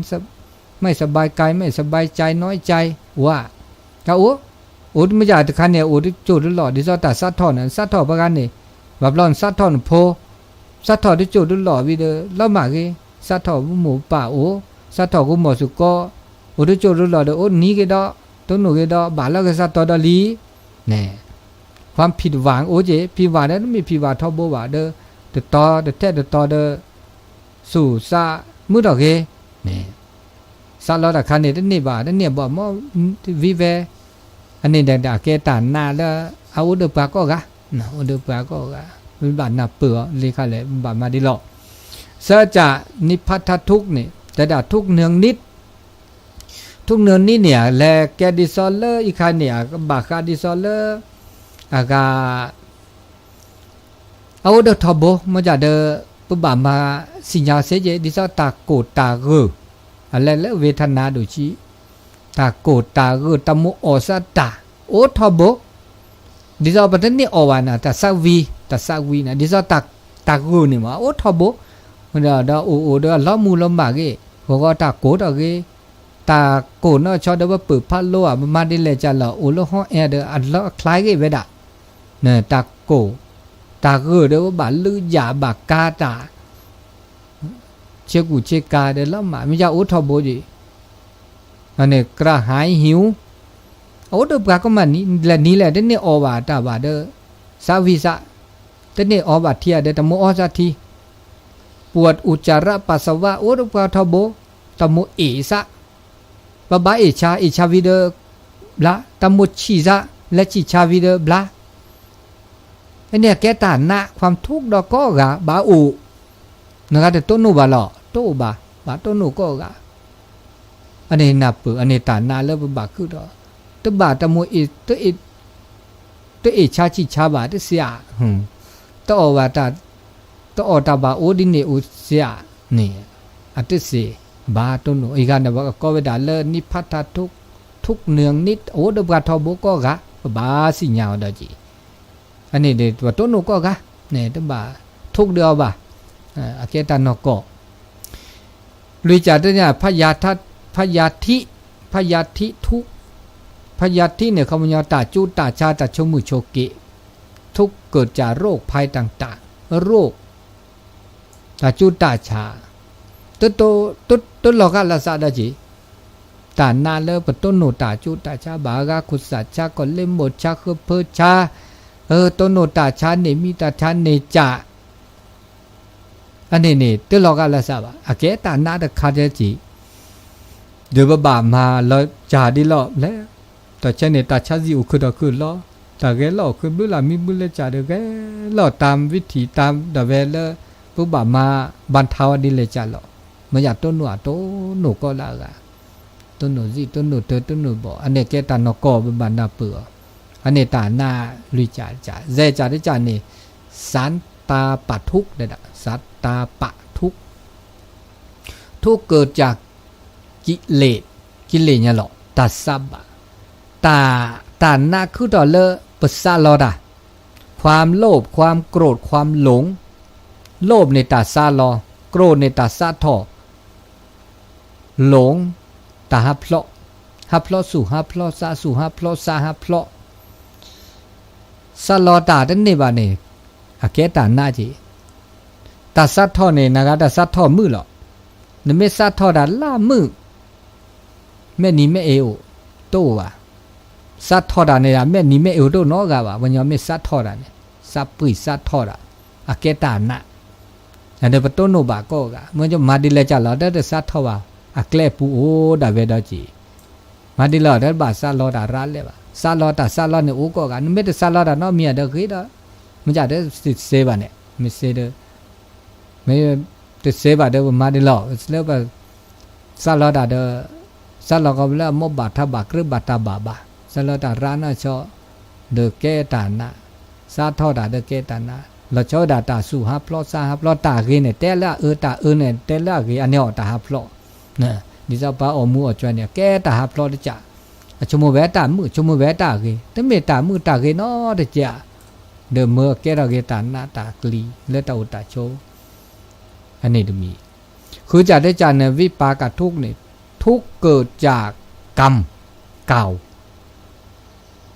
ไม่สบายกาย ไม่สบายใจ น้อยใจ ဝါ, တၢ်အိၣ်, အိၣ်တမ့ၢ်ယၤတခါန့ၣ် အိၣ်တစိၢ်တလီၢ် ဒ်သိးတၢ်သးထီၣ်န့ၣ် သးထီၣ်ပှၤဂၤန့ၣ်, ဘၣ်ဘျီနသးထီၣ်နဖိ, သးထီၣ်တစိၢ်တလီၢ်ဝံၤဒီး လီၤမၢ်ဂ့ၤ, သးထီၣ်မိၢ်ပၢ်အိၣ်, သးထီၣ်ကမီၤစ့ၢ်ကီး, အိၣ်တစိၢ်တလီၢ်ဒီး အိၣ်နံၤက့ၤဒီး, တိၢ်နီၣ်က့ၤဒီး ဘၣ်လီၤက့ၤသးတီဒီးလံ, န့ၣ်, ความผิดหวัง အိၣ်က့ၤ ผิดหวัง ဒီး တမ့ၢ် ผิดหวัง ထီဘိဘၣ်ဒီး, တတီၤတထဲတတီၤဒီး, စူၤသးမုာ်ထီၣ်ဂ့ၤ, န့ၣ်, သးလီၤတၢ်ခါန့ၣ် တန့ၢ်ဘၣ် တန့ၢ်ဘၣ်မ့ၢ်, ဝံၤဝဲ, အန့ၣ်ဒီးကဲတၢ်နးလၢ အအိၣ်ဒီးပှၤကိးဂၤ, အိၣ်ဒီးပှၤကိးဂၤ, ပဘၣ်နၢ်ပၢၢ်အီၤ လၢခါလဲၣ် ပဘၣ်မၤဒ်လီၤ, သၢကၠး နိဖါထါထုက်န့ၣ် တဲဒၣ်ထုက်နၢၤနံၣ် ထုက်နၢၤနံၣ်န့ၣ် လဲၤကဲဒ်သိးလၢအံၤခါန့ၣ် ကဘၣ်ဃးဒ်သိးလၢ အဂၤ အအိၣ်ဒီးထီဘိ မ့ၢ်ဒ်ဒီး ပဘၣ်မၤသ့ၣ်ညါစ့ၢ်ကီး ဒ်သိးတၢ်ကိၢ်တၢ်ဂီၤ အလဲၤလၢဝေဒနာဒိၣ်ဆံး တၢ်ကိၢ်တၢ်ဂီၤ တၢ်မိၣ်အီၣ်သးတၢ် အိၣ်ထီဘိ ဒ်သိးပတန့ၢ်အီၣ်ဘၣ်န့ၣ် တၢ်သးဝံၤ တၢ်သးဝံၤန့ၣ် ဒ်သိးတၢ်ဂီၤန့ၣ်မ့ၢ် အိၣ်ထီဘိ ဒီးအိၣ်အိၣ်ဒီးအလီၤမူလီၤမၢ်ဂ့ၤ ဂီၤဂီၤတၢ်ကိၢ်ထီၣ်ဂ့ၤ တၢ်ကိၢ်နီၢ်ဆီဒီးပပၢၢ်ဖးလိအီၤ ပမၤဒ်လဲၣ်ကလီၤ အိၣ်လၢဟီၣ်အဲၣ်ဒီးအလီၤအချါဂ့ၤဝဲဒၣ် တၢ်ကိၢ် တၢ်ဂီၤဒီးပဘၣ်လုၢ်ယၢ်ဘၣ်ကါတၢ် ဆ့ကူၣ်ဆ့ကၤဒီးလီၤမၢ် မ့ၢ်ယါအိၣ်ထီဘိယံၤ န့ၣ်ကြၢးဟါဟံၣ်, အအိၣ်ဒီးပှၤကမၣ်နံၤလဲၣ်နံၤလဲၣ် တန့ၢ်အီၣ်ဘၣ်တၢ်ဘၣ်ဒီး စးဝံစး, တန့ၢ်အီၣ်ဘၣ်ထံအဒီးတမ့ၢ်အီၣ်စးထံ, ပှၤအိၣ်စၢ်ရၣ်ပၢ်စဝါ အိၣ်ဒီးပှၤထီဘိ, တမ့ၢ်အ့ၣ်စး, ပဘၣ်အ့ၣ်ဆါ အ့ၣ်ဆါဝံဒီး ဘျါ, တမ့ၢ်ဆံၣ်စး လဲၤဆံၣ်ဆါဝံဒီးဘျါ အန့ၣ်အကဲတၢ်နး ความทุกข์ ဒီးကိးဂၤဘၣ်အိၣ်, နဂၤတတိၢ်နီၣ်ဘၣ်လီၤ တအိၣ်ဘၣ် ဘၣ်တိၢ်နီၣ်ကိးဂၤ, အန့ၣ်နၢ်ပၢၢ် အန့ၣ်တၢ်နးလၢပဘၣ်ခုၣ်ဒီး, တဘၣ်တမ့ၢ်အ့ၣ်, တအ့ၣ်ဆါဆံၣ်ဆါဘၣ်တစ့ဧါ, တအီၣ်ဘၣ်တၢ်, တအီၣ်တၢ်ဘၣ်အိၣ်ဒ်န့ၣ်အိၣ်စ့ဧါန့ၣ်, အတစ့ၢ်ဘၣ်တိၢ်နီၣ် အံၤဂၤန့ၣ် ပကကိးဝဲဒၣ်လၢ နိပ်ၢ်ပၢၢ်ထါ ထုကနၢၣ်နံၣ် အိၣ်ဒီးပှၤထီဘိကိးဂၤ ပဘၣ်စံၣ်ညါအီၤဒီးက့ၤ, အန့ၣ်ဒီးပတိၢ်နီၣ်ကိးဂၤ, န့ၣ်တဘၣ်ထုးဒီးအီၤဘၣ်, အကဲတၢ်နီၢ်ကီၢ် လွံၢ်ကၢ်တညၣ် ဖယၤထံ, ဖယၤထံထူ, ဖယၤထံန့ၣ် ခီပညီ တၢ်ကၠူတၢ်ဆါ တၢ်ဆိမိၣ်ဆိက့, ထုကၢၣ်ကၢ်ရိၣ်ဖဲတၢ်တၢ်, ရိၣ်, တၢ်ကၠူတၢ်ဆါ, တလီၤဂာ်လၢစးဒီးက့ၤ, တၢ်နးလၢပတိၢ်နီၣ်တၢ်ကၠူတၢ်ဆါ ဘၣ်ဂၤခိၣ်စးဆါ ကီၢ်လ့မိၢ်ဆါ ဃၢဖၢဆါ, တိၢ်နီၣ်တၢ်ဆါန့ၣ် မံတၢ်ဆါန့ၣ်ကၢ် အန့ၣ်န့ၣ် တလီၤဂာ်လၢစးဘၣ် အကဲတၢ်နးတခါတဲက့ၤ, ဒီးပဘၣ်မၤလီၤစၢ်ဒ်လီၤလဲၣ်, တၢ်ဆါန့ၣ် တၢ်ဆါစံၣ်အိၣ်ခုၣ်ထီၣ်ခုၣ်လီၤ, တၢ်ဂဲၤလီၤအိၣ်ခုၣ်ဘျုးလၢမံဘျုးလၢစၢ်ဒီးဂဲၤလီၤ တၢ်ဝံထံၣ်တၢ်ဒၣ်ဝဲလၢ ပဘၣ်မၤဘၣ်ထါဝဲဒ်လဲၣ်ကၢ်လီၤ, မ့ၢ်ယၤတိၢ်နီၣ်အတိၢ်နီၣ်ကိးလၢအဂၤ တိၢ်နီၣ်စံၣ် တိၢ်နီၣ်တၢ် တိၢ်နီၣ်ဘီၣ် အန့ၣ်ကဲတၢ်နီၢ်ကီၢ် ပဘၣ်နၢ်ပၢၢ်အီၤ, အန့ၣ်တၢ်နးလွံၢ်ကၢ်တကၢ်, ယဲၢ်ကၢ်တကၢ်န့ၣ် စးတၢ်ပာ်ထူၣ်ဒၣ်, စးတၢ်ပာ်ထူၣ်, ထူကၢၣ်ကၢ် ကံးလ့ၣ်, ကံးလ့ၣ်ညါလီၤ တၢ်စးဘၣ်, တၢ်, တၢ်နးခုၣ်ထီၣ်လၢပစးလီၤတၢ်, ความโลภ ความโกรธ ความหลง, โลภ န့ၣ် တၢ်စးလီၤ, โกรธ န့ၣ် တၢ်စးထီၣ် หลง တၢ်ဟးဖျိး, ဟးဖျိးစူၢ်ဟးဖျိးစး စူၢ်ဟးဖျိးစးဟးဖျိး, စးလီၤတၢ်တန့ၢ်ဘၣ်န့ၣ် အကဲတၢ်နးက့ၤ, တၢ်စးထီၣ်န့ၣ် နဂၤတၢ်စးထီၣ်မုာ်လီၤ, နမ့ၢ်စးထီၣ်တၢ်လၢမုာ် မဲာ်နံၤမဲာ်အ့အိၣ်တအိၣ်ဘၣ်, စးထီၣ်တၢ်န့ၣ် မဲာ်နံၤမဲာ်အ့အိၣ်တအိၣ်နီတဂၤဘၣ်, ပှၤညီမ့ၢ်စးထီၣ်တၢ်န့ၣ် စးပှံၢ်စးထီၣ်တၢ်, အကဲတၢ်နး, ဒီးပတိၢ်နီၣ်ဘၣ်ကိးဂၤ, မ့ၢ်မၤဒ်လဲၣ်ကၢ်လီၤ တၢ်တစးထီၣ်ဘၣ်, အကျဲပူၤအိၣ်ဒၣ်ဝဲဒီးက့ၤ, မၤဒ်လဲၣ် တၢ်ဘၣ်စးလီၤတၢ်ရၤလဲၣ်ဘၣ်, စးလီၤတၢ်စးလီၤန့ၣ်အိၣ်ကိးဂၤ, နမ့ၢ်တစးလီၤတၢ်နီတမံၤဒီးဂ့ၤဒီး, မ့ၢ်တစဲးဘၣ်န့ၣ် မ့ၢ်စ့ဒီး မ့ၢ်တစဲးဘၣ်ဒီးပမၤဒ်လဲၣ်, လၢပစးလီၤတၢ်ဒီး စးလီၤကီးလၢအမိၢ်ဘၣ်ထါဘၣ် ကြၢးဘၣ်တၢ်ဘၣ်ဘၣ်, စးလီၤတၢ်ရၤနီၢ်ဆီ ဒီးကဲတၢ်နး, စးထီၣ်တၢ်ဒီးကဲတၢ်နး, လီၤဆီဝဲဒၣ်တၢ်စူၢ်ဟးဖျိးစးဟးဖျိး တၢ်ဂ့ၤန့ၣ် တဲလၢအအၢ တၢ်အၢန့ၣ် တဲလၢအဂ့ၤ အန့ၣ်အီၤတၢ်ဟးဖျိး, ဒ်သိးပှၤအီၣ်မူအီၣ်ကွဲန့ၣ် ကဲတၢ်ဟးဖျိးတကၢ်, အဆိကမိၣ်ဝဲတၢ်မုာ် ဆိကမိၣ်ဝဲတၢ်ဂ့ၤ တမ့ၢ်တၢ်မုာ်တၢ်ဂ့ၤနီတကၢ်, ဒီးမၢကဲထီၣ်က့ၤတၢ်နးတၢ်ကျံၤလၢတၢ်အိၣ်တၢ်ဆိ အန့ၣ်တမံၤ, ဃုကၢ်တကၢ်န့ၣ် ဝိပါကထုကၢ်န့ၣ် ထုကၢၣ်ကၢ်ကၢ်,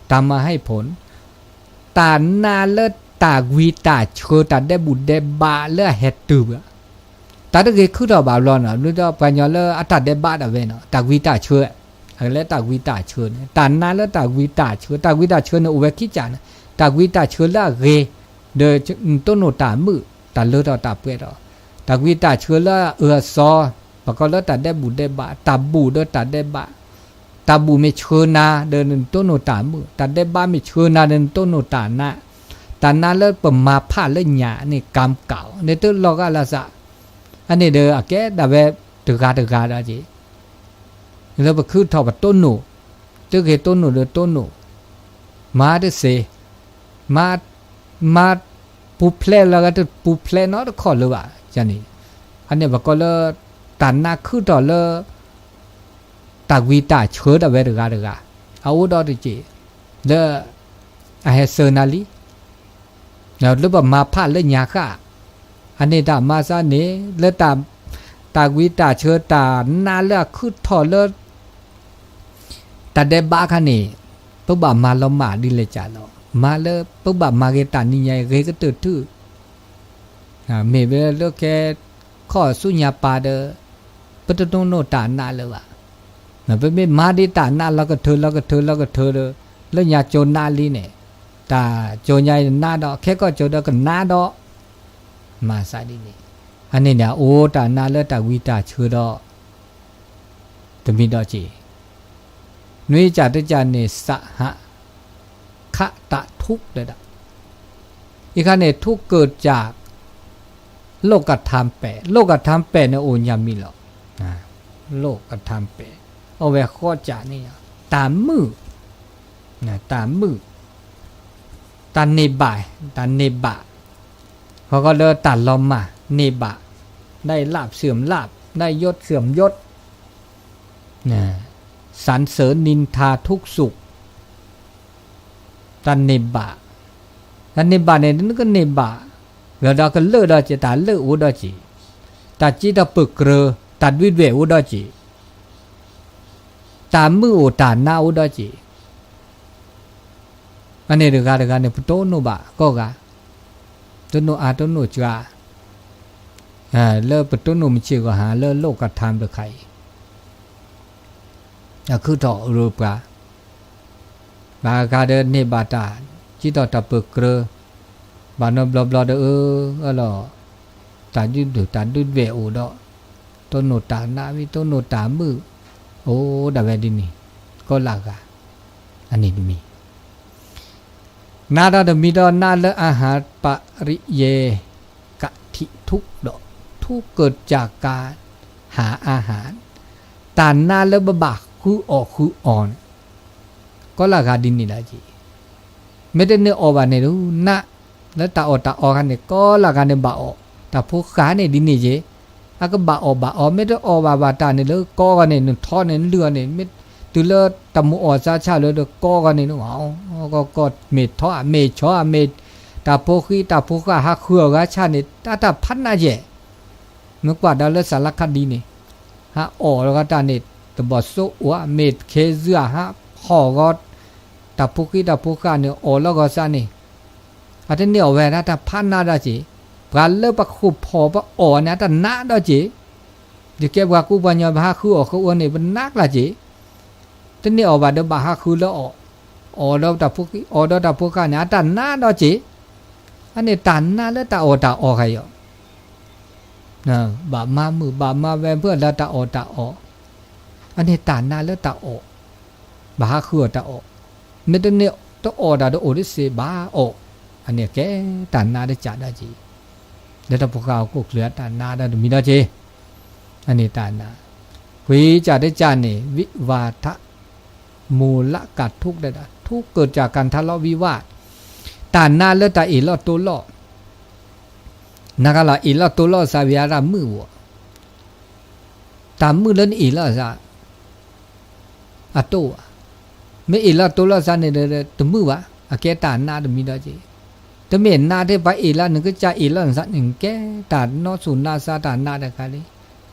တၢ်မၤဟဲဖိၣ်, တၢ်နးလၢတၢ်ဝံတၢ်ဆၢတၢ်ဒဲးဘူးဒဲးဘးလၢအဟဲတုၤဘၣ်, တၢ်တဂ့ၤခုၣ်ထီၣ်ဘၣ်ဘျီန့ၣ် ဘျီဒီးပှၤညီလၢအတၢ်ဒဲးဘးဒၣ်ဝဲန့ၣ် တၢ်ဝံတၢ်ဆၢ, အကလဲၤတၢ်ဝံတၢ်ဆၢန့ၣ် တၢ်နးလၢတၢ်ဝံတၢ်ဆၢ တၢ်ဝံတၢ်ဆၢန့ၣ် အိၣ်ဝဲခံကၢ်န့ၣ်, တၢ်ဝံတၢ်ဆၢလၢအဂ့ၤ, ဒီးတိၢ်နီၣ်တၢ်မုာ် တၢ်လၢထီၣ်တၢ်ပှဲၤထီၣ်, တၢ်ဝံတၢ်ဆၢလၢအအၢအစီ, ပကိးလၢတၢ်ဒဲးဘူးဒဲးဘး တၢ်ဘူးဒီးတၢ်ဒဲးဘး, တၢ်ဘူးမ့ၢ်ဆှၢနၤဒီးနတိၢ်နီၣ်တၢ်မုာ်, တၢ်ဒဲးဘးမ့ၢ်ဆှၢနၤဒီးနတိၢ်နီၣ်တၢ်နး, တၢ်နးလၢပမၤဖးလၢညါန့ၣ် ကၢ်ကၢ် န့ၣ်တလီၤဂာ်လၢစး, အန့ၣ်ဒီးအကဲဒၣ်ဝဲတဂၤတဂၤဒီးက့ၤ လၢပခုၣ်ထီၣ်ပတိၢ်နီၣ်, တဂ့ၤတိၢ်နီၣ်ဒီးတိၢ်နီၣ်, မၤတစ့, မၤ, မၤပူၤဖျဲးလၢဂၤတပူၤဖျဲးနီတခီၣ်လၢၤဘၣ်န့ၣ်, အန့ၣ်ပကိးလၢ တၢ်နးခုၣ်ထီၣ်လၢ တၢ်ဝံတၢ်ဆၢဒၣ်ဝဲတဂၤတဂၤ, အအိၣ်ဒီးတက့ၢ်, လၢ အဟဲစၢၤနၤလံ လၢပမၤဖးလၢညါဃၣ်, အန့ၣ်တၢ်မၤစၢ်န့ၣ် လၢ တၢ်ဝံတၢ်ဆၢတၢ်နးလၢအခုၣ်ထီၣ်လၢ တၢ်ဒဲးဘးခါန့ၣ် ပဘၣ်မၤလီၤမၢ်ဒ်လဲၣ်ကၢ်လီၤ, မၤလၢပဘၣ်မၤဂ့ၤတၢ်နံၤညါအံၤ ဂ့ၤကတၢၢ်ထူၣ် မ့ၢ်ဝဲလၢကဲ ခီၣ်ဆူညါပၤဒီး ပတတိၢ်နီၣ်တၢ်နးလၢၤဘၣ်, ပမ့ၢ်မၤဒ်တၢ်နးလီၤကထၢလီၤကထၢလီၤကထၢဒီး လၢညါကၠိနးလံန့ၣ်, တၢ်ကၠိညါနးဒီး ခဲကီၢ်ကၠိဒီးကနးဒီး, မၤသးဒ်န့ၣ်, အန့ၣ်န့ၣ် အအိၣ်တၢ်နးလၢတၢ်ဝံတၢ်ဆၢဒီး တမံၤဒီးက့ၤ, နွံကတၢၢ်တကတၢၢ်န့ၣ် စဟခတၢ်ထုကၣ်ဒၣ်, အံၤခါန့ၣ် ထုကၣ်ကၢ် လိၣ်ကထၢပဲး, လိၣ်ကထၢပဲးန့ၣ်အိၣ်ညါမံၤလီၤ, လိၣ်ကထၢပဲး, အဝဲဃီကၢ်န့ၣ်, တၢ်မုာ်, တၢ်မုာ်, တၢ်န့ၢ်ဘၣ်, တၢ်န့ၢ်ဘၣ်, ဃီဃီလၢတၢ်လီၤမၢ်န့ၢ်ဘၣ်, ได้ลาภเสื่อมลาภ ได้ยศเสื่อมยศ สรรเสริญนินทาทุกข์สุข တၢ်န့ၢ်ဘၣ်, တၢ်န့ၢ်ဘၣ်န့ၣ် နကန့ၢ်ဘၣ်, ဂ့ၤဒီးကလၢာ်ဒီးက့ၤ တၢ်လၢာ်အိၣ်ဒီးက့ၤ, တၢ်စံးထီၣ်ပၢၢ်ကြၢး တၢ်ဒုးဒွဲၣ်အိၣ်ဒီးက့ၤ, တၢ်မုာ်အိၣ်တၢ်နးအိၣ်ဒီးက့ၤ, အန့ၣ်တဂၤတဂၤန့ၣ် ပတိၢ်နီၣ်ဘၣ်ကိးဂၤ, တိၢ်နီၣ်အါတိၢ်နီၣ်စှၤ, လၢပတိၢ်နီၣ်မုၢ်ဆ့ၣ်ဂီၤဟါလၢလိၣ်ကထၢတခါအံၤ အခုၣ်ထီၣ်ရူပှၤ, ဘၣ်ဃးဒီးန့ၢ်ဘၣ်တၢ် စံးထီၣ်တၢ်ပၢၢ်ကြၢး, ဘၣ်နီတဘျီဘျီဒီးအၢ အၢလီၤ, တၢ်ဒုးဒွဲၣ် တၢ်ဒုးဒွဲၣ်အိၣ်ဒီး, တိၢ်နီၣ်တၢ်နးဝံ တိၢ်နီၣ်တၢ်မုာ်, အိၣ်ဒၣ်ဝဲဒ်န့ၣ်, ကိးလၢ်ဂၤ, အန့ၣ်တမံၤ နးဒီးတမံၤဒီး နးလၢအာဟာရပရိယေၢ်ကထိထုကၣ်ဒီး ထုကၢ်ကၢ်ကၢ် ဟးအာဟာရ, တၢ်နးလၢပဘၣ်ဃုအီၣ်ဃုအီန့ၣ်, ကိးလၢ်ဂၤဒ်န့ၣ်လၢက့ၤ, မ့ၢ်တန့ၢ်အီၣ်ဘၣ်န့ၣ်ဒုး နးလၢတၢ်အီၣ်တၢ်အီခါန့ၣ် ကိးလၢ်ဂၤန့ၣ်ဘၣ်အီၣ်, တၢ်ဖိဃၢ်န့ၣ်ဒ်န့ၣ်က့ၤ, အကဘၣ်အီၣ်ဘၣ်အီ, မ့ၢ်တအီၣ်ဘၣ်ဘၣ်တၢ်န့ၣ်လၢကိးဂီၤန့ၣ် နထီန့ၣ်နလုၢ်အီၤန့ၣ် မ့ၢ်တုၤလၢတၢ်မုာ်အီၣ်သးဆၣ်လၢဒီးကိးဂီၤန့ၣ် ကီၢ်မ့ၢ်ထီ မ့ၢ်ဆီ မ့ၢ်တၢ်ဖိဃံတၢ်ဖိဃၢ်ဟးဃုအီၣ်ဂၤဆၣ်န့ၣ် တၢ်တၢ်ဖးနးယဲၢ်, မ့ၢ်ကွၢ်ဒီးလၢစၢလါခါဒ်န့ၣ်, ဟးအီၣ်လီၤဂီၤတၢ်န့ၣ် တဘီၣ်စိအိၣ် မ့ၢ်ခဲဇုအဟးဟီၣ်ဂီၤ, တၢ်ဖိဃံတၢ်ဖိဃၢ်န့ၣ် အီၣ်လီၤဂီၤစၢ်န့ၣ် အတန့ၢ်အီၣ်ဝဲဒၣ်တၢ်ဖးနးဒီးက့ၤ, ပှၤလၢပဃုဖီၣ်ပအီၣ်န့ၣ် အတၢ်နးဒီးက့ၤ, ယကဲပှၤကူပှၤကညီ ပဟးဃုအီၣ်ဃုအီန့ၣ် ပနးကျၢ်က့ၤ, တန့ၢ်အီၣ်ဘၣ်ဒီးဘၣ်ဟးဃုလၢအီၣ်, အီၣ်ဒီးတၢ်ဖိဃံ အီၣ်ဒီးတၢ်ဖိဃၢ်န့ၣ် အတၢ်နးဒီးက့ၤ, အန့ၣ်တၢ်နးလၢတၢ်အီၣ်တၢ်အီခါအံၤ, ဘၣ်မၤမုာ်ဘၣ်မၤဝဲဖၢလၢတၢ်အီၣ်တၢ်အီ, အန့ၣ်တၢ်နးလၢတၢ်အီၣ်, ဘၣ်ဟးဃုအီၣ်တၢ်အီၣ်, မ့ၢ်တန့ၢ်တအီၣ်တၢ်ဒီးအိၣ်တစ့ဘၣ်အီၣ်, အန့ၣ်ကဲတၢ်နးတကးဒီးက့ၤ, လၢတၢ်ဖိဃၢ်အခိၣ်ချၢအတၢ်နးဒီးတမံၤဒီးက့ၤ, အန့ၣ်တၢ်နး, ပှ့ၤကၢ်တကးန့ၣ် ဝိဝါဒ မူလကထိကၢ်ဒၣ် ထုကၢ်ကၢ်ကၤထါလီၤဝံဝါ, တၢ်နးလၢတၢ်အ့ၣ်လီၢ်တိလိာ်, နကလီၤ အ့ၣ်လီၢ်တိလိာ်သးဝံၤ အတၢ်မုာ်ဝဲ, တၢ်မုာ်လၢနအ့ၣ်လီၢ်သး အတိၢ်ဘၣ်, မ့ၢ်အ့ၣ်လီၢ်တိလိာ်သးန့ၣ်ဒီး တမုာ်ဘၣ်, အကဲတၢ်နးတမံၤဒီးက့ၤ, တမ့ၢ်နးထဲပှၤအ့ၣ်လီၢ် နကစၢ်အ့ၣ်လီၢ်နသးန့ၣ် ကဲတၢ်နီၢ်ဆူၣ်နါသးတၢ်နးတခါလံ,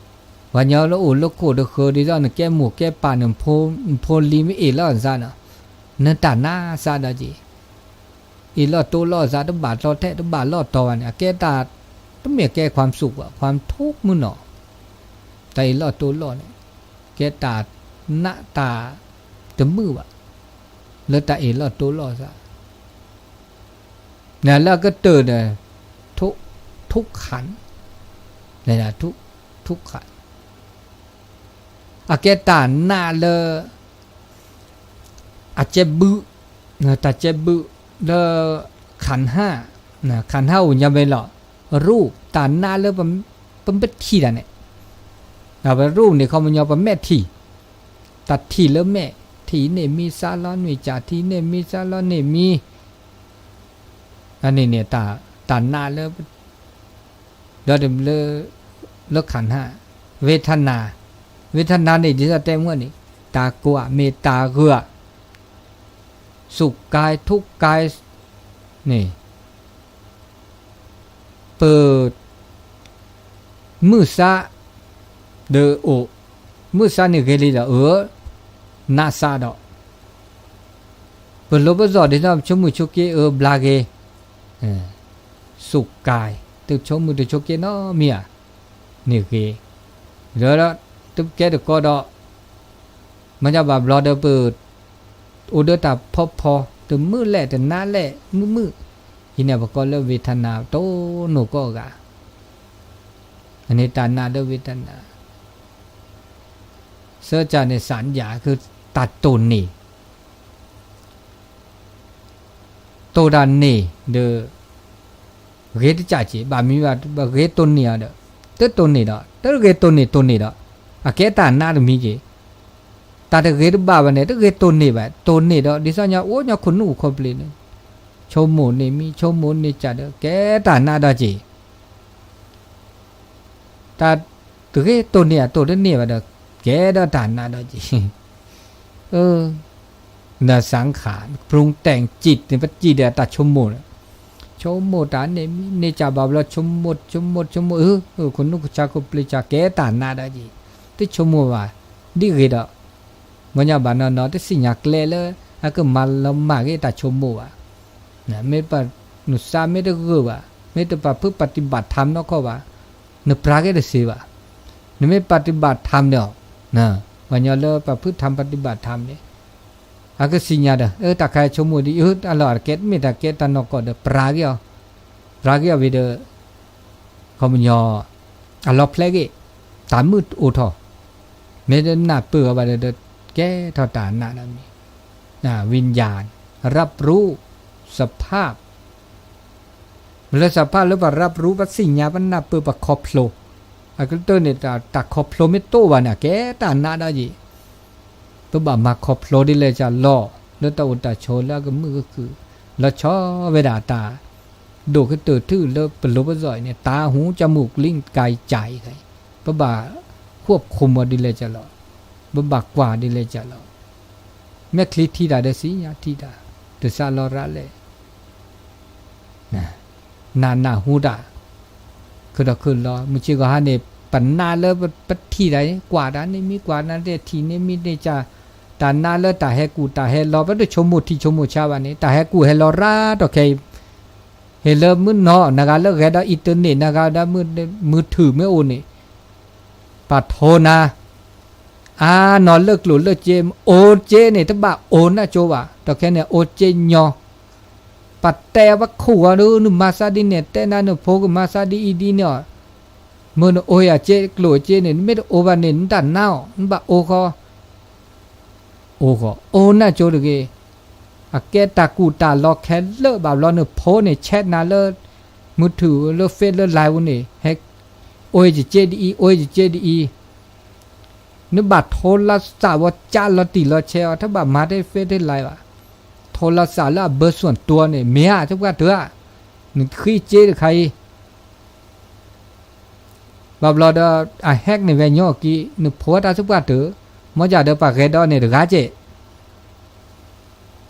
ပှၤကညီလၢအိၣ်လၢခိၣ်တဃၢၤဒ်သိး နကဲမိၢ်ကဲပၢ်န့ၣ် နဖိလံၤမ့ၢ်အ့ၣ်လီၢ်နသးန့ၣ်, နတၢ်နးသးဒီးက့ၤ, အ့ၣ်လီၢ်တိလိာ်သး တဘၣ်တီထဲ တဘၣ်လီၢ်တီဘၣ်န့ၣ် အကဲတၢ်, တမ့ၢ်ကဲ ความสุข ဘၣ် ความทุกข์ မုၢ်နီၤ, တၢ်အ့ၣ်လီၢ်တိလိာ်န့ၣ် ကဲတၢ်နးတၢ်တမုာ်ဘၣ်, လၢတၢ်အ့ၣ်လီၢ်တိလိာ်သး လၢအကတၢၢ်ဒီး ထုကၣ်, ထုကၣ်, အကဲတၢ်နးလၢ အကဲဘုး, တၢ်ကဲဘုးလၢ ขันธ์ห้า, ขันธ์ห้า အိၣ်ညါဝဲလီၤ, ရူၢ် တၢ်နးလၢပမ့ၢ်ထံၣ်တၢ်န့ၣ်, ဒီးပရူၢ်န့ၣ် ခီပညီပမဲာ်ထံၣ်, တၢ်ထံၣ်လၢမဲာ်, ထံၣ်န့ၢ်မံ စၢလီၤန့ၢ်ကၢ် ထံၣ်န့ၢ်မံ စၢလီၤန့ၢ်မံ အန့ၣ်န့ၣ် တၢ်နးလၢ ဒီးလၢ ขันธ์ห้า, ဝေဒနာ, ဝေဒနာန့ၣ် ဒ်သိးတဲမ့ၢ်န့ၣ် တၢ်ကွၢ် မ့ၢ်တၢ်ဂၢၢ်, สุขกาย ทุกข์กาย န့ၣ် ပ မုၢ်သး ဒီးအိၣ်, မုၢ်သးန့ၣ်ဂ့ၤလံဒီး အၢ နးသးဒီး ပလိၤပသီၣ်ဒ်သိး ပဆိကမိၣ်ဆိက့ အၢ ဘျါဂ့ၤ, สุขกาย တဆိကမိၣ်တဆိက့နီတမံၤဧါ, န့ၣ်ဂ့ၤ, ဒီး တကဲတကိးဒီး မ့ၢ်ညါဘၣ်ဘျီဒီးပ အိၣ်ဒီးတၢ်ဖီဖီ တမုာ်လဲၣ်တနးလဲၣ်မုာ်မုာ်, အံၤန့ၣ်ပကိးလၢဝေဒနၣ် တိၢ်နီၣ်ကိးဂၤ, အန့ၣ်တၢ်နးဒီးဝေဒနၣ်, စၢကၢ်န့ၣ် သံယၤ ကတၢ်တိၢ်န့ၢ် တိၢ်တၢ်န့ၢ်ဒီး ဂ့ၤတကးက့ၤ ဘၣ်မံၤဘၣ် ဂ့ၤတိၢ်န့ၢ်အီၤဒီး တတိၢ်န့ၢ်ဒီး တဂ့ၤတိၢ်န့ၢ်တိၢ်န့ၢ်ဒီး အကဲတၢ်နးတမံၤက့ၤ, တၢ်တဂ့ၤတဘၣ်ဘၣ်န့ၣ် တဂ့ၤတိၢ်န့ၢ်ဘၣ် တိၢ်န့ၢ်ဒီး ဒ်သိးညီအိၣ်ညီခိၣ်နူာ်အိၣ်ခိၣ်ပျ့ၤန့ၣ် ဆိကမိၣ်န့ၢ်မံၤ ဆိကမိၣ်န့ၢ်ကၢ်ဒီး ကဲတၢ်နးဒီးက့ၤ တၢ်တဂ့ၤတိၢ်န့ၢ်အတိၢ်တန့ၢ်ဘၣ်ဒီး ကဲဒီးတၢ်နးဒီးက့ၤ, နသင်ခါ ပရုၢ်တဲာ်စံးန့ၣ် ပစံးဒီးတၢ်ဆိကမိၣ်န့ၣ်, ဆိကမိၣ်တၢ်န့ၢ်မံၤန့ၢ်ကၢ်ဘၣ်ဘျီ ဆိကမိၣ်ဆိကမိၣ်ဆိကမိၣ် အၢ ခိၣ်နူာ်ခိၣ်ဆါခိၣ်ပျ့ၤကၢ် ကဲတၢ်နးဒီးက့ၤ, တဆိကမိၣ်ဘၣ် ဒ်ဂ့ၤဒီး မ့ၢ်ညါဘၣ်နီၢ်နီၢ် တသ့ၣ်ညါကျဲလၢ အကမၤလီၤမၢ်က့ၤတၢ်ဆိကမိၣ်ဘၣ်, မ့ၢ်ပနုၤသးမ့ၢ်တဂၢၢ်ဘၣ် မ့ၢ်တပာ်ဖုးပှၤတံၢ်ဘၣ်ထၢမ်နီၢ်ကီၢ်ဘၣ်, နပြးက့ၤတသ့ဘၣ်, နမ့ၢ်ပာ်တံၢ်ဘၣ်ထၢမ်န့ၣ်, ပှၤကညီလၢပာ်ဖုးထၢမ်ပာ်တံၢ်ဘၣ်ထၢမ်န့ၣ်, အကသ့ၣ်ညါဒီး အၢ တၢ်ခါအံၤဆိကမိၣ်ဒ်အံၤ အလီၢ်အကဲတမ့ၢ်တၢ်ကဲတၢ်နီၢ်ကီၢ်ဒီး ပြးက့ၤအီၤ, ပြးက့ၤအီၤဝံၤဒီး ခီပညီ အလီၤဖျဲးက့ၤ, တၢ်မုာ်အိၣ်ထီၣ်, မ့ၢ်တနၢ်ပၢၢ်အီၤဘၣ်ဒီး ကဲထီၣ်တၢ်နးဒီးမံၤ, ဝိညာဉ် รับรู้ สภาพ, မ့ၢ်လၢ สภาพ လၢပှၤ รับรู้ ပသ့ၣ်ညါ ပနၢ်ပၢၢ်ပခီဖျိ, အကတၢၢ်န့ၣ် တၢ်ခီဖျိမ့ၢ်တအိၣ်ဘၣ်န့ၣ် အကဲတၢ်နးဒီးယံၤ ပဘၣ်မၤခီဖျိဒ်လဲၣ်ကၢ်လီၤ, လၢတၢ်အိၣ်တၢ်ဆိးလၢအကမုာ်ကခုၣ်, လီၤဆီဝဲဒၣ်တၢ် ဒိၣ်ကတၢၢ်ထူၣ်လၢပလိၤပစီၤအံၤန့ၣ် ตาหูจมูกลิ้นกายใจ အံၤ, ပဘၣ်ဃူဖိးမီၤဒ်လဲၣ်ကၢ်လီၤ, ပဘၣ်ကွၢ်ဒ်လဲၣ်ကၢ်လီၤ, မဲာ်ချံထံၣ်တၢ်ဒီးသ့ၣ်ညါထံၣ်တၢ်, တစးလီၤရၣ်လဲၣ် နၢ်နၢ်ဟူတၢ်, ခုၣ်ဒီးခုၣ်လီၤ, မုၢ်ဆ့ၣ်ဂီၤဟါန့ၣ် ပနးလၢပထံၣ်တၢ်န့ၣ် ကွၢ်တၢ်န့ၣ်မံၤ ကွၢ်တၢ်န့ၣ်ထံၣ်န့ၣ်မံၤန့ၣ်ကၢ်, တၢ်နးလၢတၢ်ဟဲကူၣ်တၢ်ဟဲလီၤ ပတဆိကမိၣ်ထံဆိကမိၣ်ဆါဘၣ်န့ၣ် တၢ်ဟဲကူၣ်ဟဲလီၤရၣ်တီၢ်ခဲအံၤ, ဟ့ၣ်လၢမုၢ်နီၢ် နဂၤလၢဂဲၤဒီး internet နဂၤဒီး မုၢ်ထုးမ့ၢ်အိၣ်န့ၣ် ပာ်ထိနၤ အါနီၢ်လၢကျိၣ်လၢစ့ အိၣ်စ့န့ၣ် တဘၣ်အိၣ်နၢ်ကၠိဘၣ်, ဒီးခဲန့ၣ် အိၣ်စ့ညီ, ပတဲပခိၣ်အီၤဒုး နမၤသးဒ်န့ၣ် တဲနၤနဖိကမၤသးဒ်အံၤဒ်န့ၣ်အီၤ, မ့ၢ်နအိၣ်ယၤစ့ ကျိၣ်စ့န့ၣ် နမ့ၢ်တအိၣ်ဘၣ်န့ၣ် နတၢ်နါအီၤ နဘၣ်အိၣ်ဃီ အိၣ်ဃီ အိၣ်နၢ်ကၠိတဂ့ၤ, အကဲတၢ်ကူၣ်တၢ်လီၤခဲလၢာ်ဘၣ်ဘျီ နဖိန့ၣ် chat နၤလၢ မုၢ်ထုးလၢ face လၢ line ပူၤန့ၣ် ဟဲ အိၣ်ယစ့ဒ်အံၤ အိၣ်ယစ့ဒ်အံၤ, နဘၣ်ထိလီၤစးဝဲ ကၢ်လီၤတံၢ်လီၤဆဲးအီၤ တဘၣ်မၤတ့ၢ် face တ့ၢ် line ဘၣ်, ထိလီၤစးလၢအဘၢစွၣ်တွဲန့ၣ် မ့ၢ်ဧါ သပှၢ်တၢၢ်ဧါ, နဃံစ့တခါအံၤ ဘၣ်ဘျီဒီး အ hack န့ၣ်ဝဲညီအကံ နဖိတၢ်သပှၢ်တၢၢ်, မ့ၢ်ယၤဒီးပှၤဂဲၤဒီးန့ၣ်တဂၤကဲး,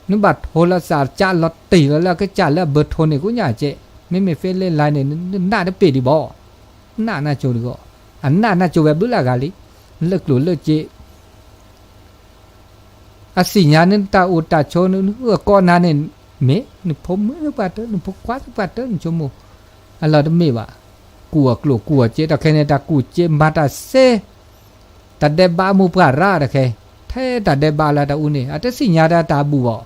နဘၣ်ထိလီၤစးကၢ်လီၤတံၢ်လီၤလၢအကစၢ်လၢအဘၢထိန့ၣ် ကိးညါကဲး, မ့မ့ၢ် face လၢ line န့ၣ် နနၢ်တပ့ၤဒံးဘၣ်, နၢ်နၢ်ကၠိတဂ့ၤ, အနၢ်နၢ်ကၠိဝဲဘုလၢအဂၤလံ, လၢကျိၣ်လၢစ့ အသ့ၣ်ညါနတၢ်အိၣ်တၢ်ဆိး နဟုအကီးနၤန့ၣ်, မ့ၢ်နဖိမုၣ်သပှၢ်တၢၢ် နဖိခွါသပှၢ်တၢၢ် နဆိကမိၣ်, အလီၢ်တမ့ၢ်ဘၣ်, ကူၣ်အကျိၣ်ကူၣ်အစ့ တၢ်ခဲန့ၣ် တၢ်ကူၣ်စ့မၤတၢ်စ့, တၢ်ဒဲးဘးမိၢ်ပှၢ်ရၣ်တၢ်ခဲ, ထဲတၢ်ဒဲးဘးလၢတၢ်အူန့ၣ် အတသ့ၣ်ညါတၢ်တၢ်ဘူၣ်ဘၣ်,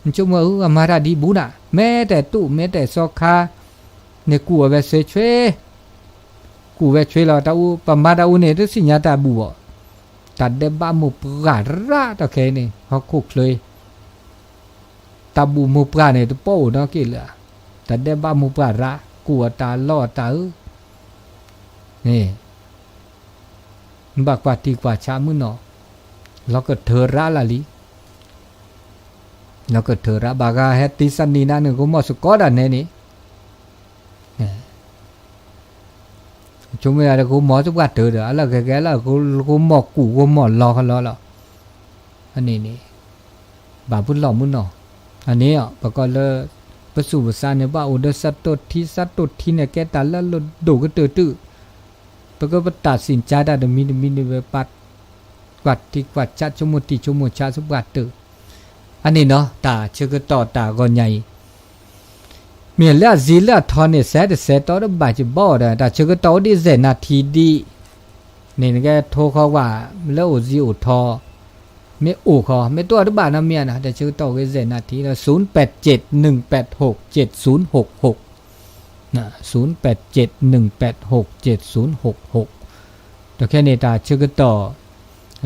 နဆိကမိၣ်အမၤတၢ်ဒ်ဘူၣ်နၤ မ့ၢ်တဲတူၣ် မ့ၢ်တဲစီခါ, န့ၣ်ကူၣ်အဝဲစ့ဆွဲ ကူၣ်ဝဲဆွဲလီၤ တၢ်အူ ပမၤတၢ်အူန့ၣ် တသ့ၣ်ညါတၢ်ဘူၣ်ဘၣ်, တၢ်ဒဲးဘးမိၢ်ပှၢ်ရၣ်တၢ်ခဲန့ၣ် ဟီၣ်ခိၣ်ချၢအံၤ တၢ်ဘူၣ်မိၢ်ပှၢ်န့ၣ် တပိာ်အိၣ်နီတက့ၢ်လၢၤ, တၢ်ဒဲးဘးမိၢ်ပှၢ်ရၣ် ကူၣ်အတၢ်လီၢ်အတၢ်အၢ, န့ၣ် နဘၣ်ကွၢ်ထံကွၢ်ဆးမုၢ်နီၢ်, လီၤကထၢရၣ်လၢလံ, လီၤကထၢရၣ် ဘၣ်ဂၤဟဲတံၢ်သးနံၤနၤန့ၣ် ဂိၢ်မီၢ်စ့ၢ်ကီးဒၣ်နဲန့ၣ် ဆိကမိၣ်ယၤဒီး ဂိၢ်မီၢ်သပှၢ်တၢၢ်ဒီး အလီၢ်ဂဲၤဂဲၤလၢ ဂိၢ်မီၢ်ကူၣ် ဂိၢ်မီၢ်လီၤကလီလီၤ. အန့ၣ်န့ၣ် ဘၣ်ဖုလီၢ်မုၢ်နီၢ်, အန့ၣ်အီၤ ပကိးလၢ ပသူၣ်ပသးန့ၣ် ဘၣ်အိၣ်ဒီးသးတိၢ်ထံ သးတိၢ်ထံန့ၣ် ကဲတၢ်လၢအလိၣ်ဒိၣ်ကတၢၢ်တုၤ ပကပတၢ်စံၣ်ကၠါတၢ်တမံၤတမံၤန့ၣ် ပကွၢ်ထံကွၢ်ဆး ဆိကမိၣ်ထံဆိကမိၣ်ဆးသပှၢ်တၢၢ် အန့ၣ်နီၤ တၢ်ဆၢကတီၢ်တၢ်ဂီၤညါအံၤ မ့ၢ်လၢအစ့လၢအထီန့ၣ် စဲးတစဲးတီတဘၣ်ကဘီဒီး တၢ်ဆၢကတီၢ်အိၣ်ဒံးစဲးနၣ်ထံဒံး န့ၣ်နကဲထိဃီကွၢ် လၢအိၣ်စ့အိၣ်ထီ မ့ၢ်အိၣ်ဃီ မ့ၢ်တအိၣ်တဘၣ်နီတမံၤနီၤ, တၢ်ဆၢကတီၢ်ဂ့ၤစဲးနၢ်ထံလၢ ศูนย์แปดเจ็ดหนึ่งแปดหกเจ็ดศูนย์หกหก ศูนย์แปดเจ็ดหนึ่งแปดหกเจ็ดศูนย์หกหก ဒီးခဲန့ၣ်တၢ်ဆၢကတီၢ်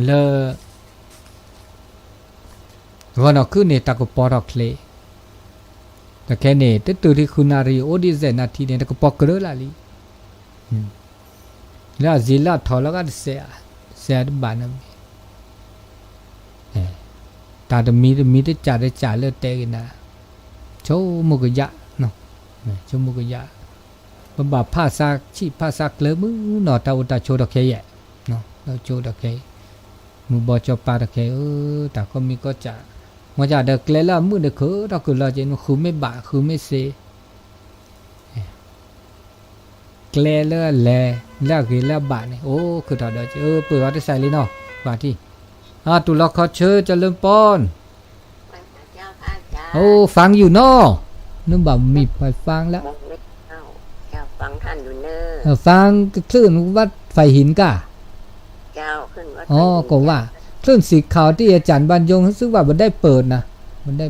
လၢ ဂီၤနီၢ်ခုၣ်န့ၣ် တၢ်ကပီၤထီၣ်ချ့, ဒီးခဲန့ၣ် တတုၤထံၣ်ဃုနၣ်ရံၣ် အိၣ်ဒံးစဲးနၢ်ထံန့ၣ် တၢ်ကပီၤကြၢးလၢ်လံ. လၢအစံးလၢအထီၣ်လီၤဂာ်တစဲး, စဲးတဘၣ်နီတမံၤ, တၢ်တမံၤတမံၤတကးတကးလၢတဲက့ၤနၤ, ဆိကမိၣ်ကယၣ်, ဆိကမိၣ်ကယၣ်, ပဘၣ်ဖးဆါဆံၣ်ဖးဆါကျၢၤမုၢ်နီၤ တၢ်အိၣ်တၢ်ဆိးဒီးခဲအံၤ, တၢ်အိၣ်တၢ်ဆိးဒီးခဲအံၤ, မုၢ်ဘီကၠီပၤဒီးခဲအံၤ, တၢ်ကီမံၤကီၢ်စဲၣ်, မ့ၢ်ကဒီးကျဲလၢအမုာ်န့ၣ် ခုးထီၣ်ခုးလီၤက့ၤ ဃုမ့ၢ်ဘၣ် ဃုမ့ၢ်စ့ ကျဲလၢအလဲၤ လၢအဂ့ၤလၢအဘၣ်န့ၣ် အိၣ်ခုးထီၣ်ဒီး ပှ့ၤဂီၤတစဲးလံနီၤ ပှၤထံၣ်, တူၢ်လီၤခီဆၢ เจริญพร โอ้ ฟังอยู่เนาะ นึกว่ามีไฟฟ้าแล้ว ฟังคลื่นวัดไฟหินก่ะ อ๋อ ก็ว่า คลื่นสีขาวที่อาจารย์บรรยง รู้สึกว่ามันได้เปิดนะ มันได้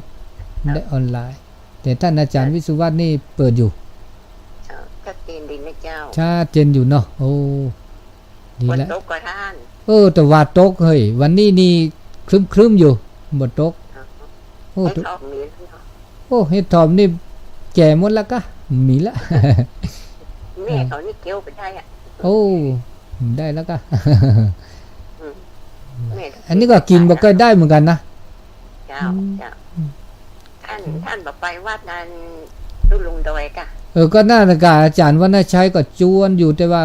มันได้ออนไลน์ แต่ท่านอาจารย์วิศวัตนี่เปิดอยู่ ชัดเจนอยู่เนาะ โอ้ ดีแล้ว เออ แต่ว่าตก เฮ้ย วันนี้นี่ ครึ้มๆ อยู่ บ่ตก โอ้ เห็ดถอบนี่ แก่หมดแล้วกะ มีละ โอ้ ได้แล้วกะ อันนี้ก็กินบ่ค่อยได้เหมือนกันนะ เจ้า เจ้า ท่าน ท่านบอกไปวัดนั้น ลูกลงดอยกะ เออ ก็นั่นน่ะกะ อาจารย์วัฒนชัยก็ชวนอยู่ แต่ว่า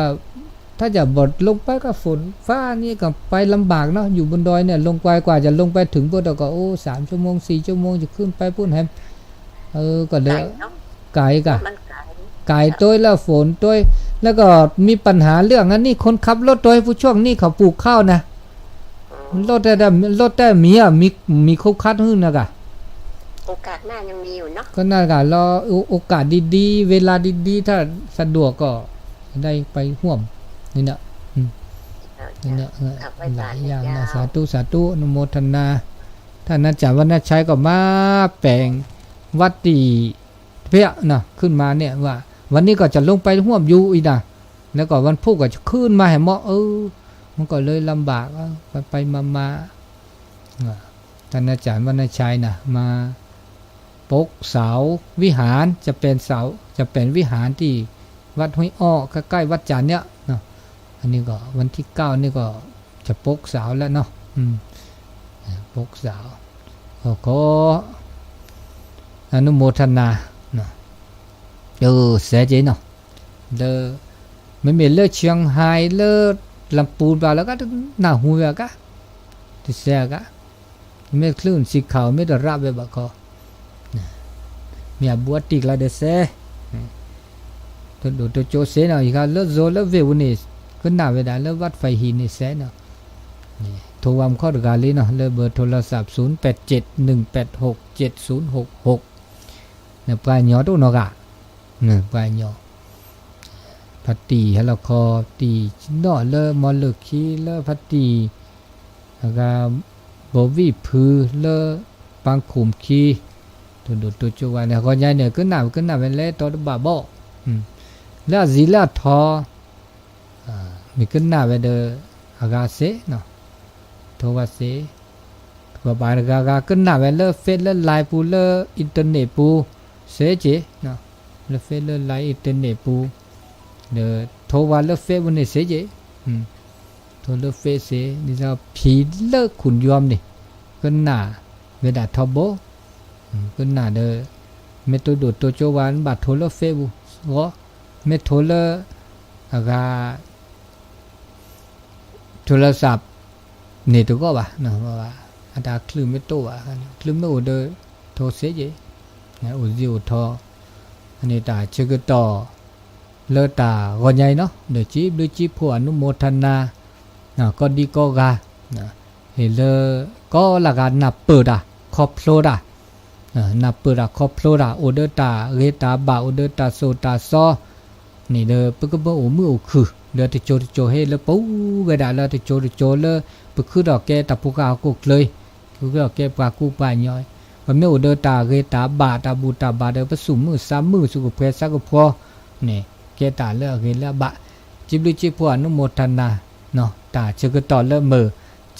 ถ้าจะบ่ลงไปก็ฝนฟ้านี่ก็ไปลำบากเนาะ อยู่บนดอยเนี่ย ลงไปกว่าจะลงไปถึงพุทธก็ โอ้ สามชั่วโมง สี่ชั่วโมง จะขึ้นไปพุทธแหม เออ ก็เลย ไกลกะ ไกลโต๊ยแล้วฝนโต๊ย แล้วก็มีปัญหาเรื่องอันนี้ คนขับรถโต๊ยผู้ช่วงนี้เขาปลูกข้าวนะ รถแต่ รถแต่มีอ่ะ มี มีครบครันหื้อนะกะ โอกาสหน้ายังมีอยู่เนาะ ก็นั่นกะ รอโอกาสดีๆ เวลาดีๆ ถ้าสะดวกก็ได้ไปร่วม นี่นะ อืม นี่นะ เออ หลายอย่างนะ สาธุ สาธุ อนุโมทนา ท่านอาจารย์วัฒนชัยก็มาแปลงวัดที่เพี้ยนะ ขึ้นมาเนี่ยว่า วันนี้ก็จะลงไปร่วมอยู่อีกนะ แล้วก็วันพุธก็จะขึ้นมาแหมเนาะ เออ มันก็เลยลำบาก เออ ไปไปมามา อ่า ท่านอาจารย์วัฒนชัยนะ มาปกเสาวิหาร จะเป็นเสา จะเป็นวิหารที่วัดห้วยอ้อ ใกล้ๆ วัดจันทร์เนี่ยเนาะ อันนี้ก็วันที่เก้านี่ก็จะปกเสาแล้วเนาะ อืม อ่า ปกเสา ก็ขออนุโมทนาเนาะ เออ စဲးက့ၤနီၤ လၢ မ့မ့ၢ်လၢ เชียงราย လၢ ลำพูน ဘၣ်လၢကါ တနၢ်ဟူဝဲအဂၤ တစဲးအဂၤ မ့ၢ် คลื่นสีขาว မ့ၢ်တရၣ်ဝဲဘၣ်ခီ မ့ၢ်အဘူးအတံၢ်ကျါဒီးစဲး တဒိၣ်တကၠိစဲးနီၤ ယခါလၢ zone လၢ เว็บ ပူၤန့ၣ် ကနၣ်ဝဲဒၣ်လၢ วัดไฟหิน န့ၣ်စဲးနီၤ ထိဝဲမုၢ်ခီၣ်တဂၤလံနီၤ လၢ เบอร์โทรศัพท์ ศูนย์แปดเจ็ดหนึ่งแปดหกเจ็ดศูนย์หกหก န့ၣ် ပှၤကညီတအိၣ်နီတဂၤ ပှၤကညီ ဖါတံၢ်ဟဲလီၤခီ တံၢ်နီၣ်လၢမီလၢၢ်ခံ လၢဖါတံၢ် အဂၤ ဘိဝံၣ်ဖု လၢပၢ်ခိၣ်ခံ တဒိၣ်တကၠိဝဲန့ၣ် ဂီၤညါန့ၣ် ကနၣ် ကနၣ်ဝဲလဲၤတီတဘၣ်ဘီၣ် လၢအစံးလၢအထီ မ့ၢ်ကနၣ်ဝဲဒီး အဂၤစ့ၢ်နီၤ ထိဝဲစ့ၢ် ပှၤဘၣ်တဂၤဂၤကနၣ်ဝဲလၢ Facebook လၢ Line ပူၤ လၢ internet ပူၤ စ့ၢ်က့ၤ လၢ Facebook လၢ Line internet ပူၤ ဒီးထိဝဲလၢ Facebook ပူၤန့ၣ်စ့ၢ်က့ၤ ထိလၢ Facebook စ့ၢ် ဒ်သိးဖံလၢခုၣ်ယွၤန့ၣ် ကနၣ်ဝဲဒၣ်ထီဘိ ကနၣ်ဒီး မ့ၢ်တဒိၣ်တကၠိဝဲ ဘၣ်ထိလၢ Facebook ဂီၢ် မ့ၢ်ထိလၢ အဂၤ โทรศัพท์ န့ၣ်တဂီၢ်ဘၣ် အတၢ်ချုးမ့ၢ်တအိၣ်ဘၣ် ချုးမ့ၢ်အိၣ်ဒီး ထိစ့ၢ်က့ၤ အိၣ်စ့ၢ်အိၣ်ထီ အန့ၣ်တၢ်ဆၢကတီၢ် လၢတၢ်ဂီၤညါအံၤနီၤ ဒီးစံးဘျုးစံးဖှိၣ် อนุโมทนา ကိးဒံကိးဂၤ ဟ့ၣ်လၢ ကိးလၢဂၤနၢ်ပၢၢ်တၢ် ခီဖျိတၢ် နၢ်ပၢၢ်တၢ်ခီဖျိတၢ် အိၣ်ဒီးတၢ်ဂ့ၤတၢ်ဘၣ် အိၣ်ဒီးတၢ်စိၢ်တၢ်စီ န့ၣ်ဒီး ပကဘၣ်အိၣ်မုာ်အိၣ်ခုၣ် ဒီးတစိၤတစိၤဟ့ၣ်လၢပှၤဝဲဒၣ်လၢတစိၤတစိၤလၢ ပဃုထီၣ်ကဲတၢ်ဖိဃၢ်ဟီၣ်ခိၣ်ချၢအံၤ ဃုက့ၤအီၤကဲပှၤကူပှၤညီ, ပမ့ၢ်အိၣ်ဒီးတၢ်ဂ့ၤတၢ်ဘၣ် တၢ်ဘူၣ်တၢ်ဘါဒီး ပစူၣ်မုာ်စၢ်မုာ် စူၣ်ကဖှဲဆါကဖှီန့ၣ် ကဲတၢ်လၢအဂ့ၤလၢအဘၣ်. စံးဘျုးစံးဖှိၣ် အနုမော်တနာ တၢ်ဆၢကတီၢ်လၢမုၢ်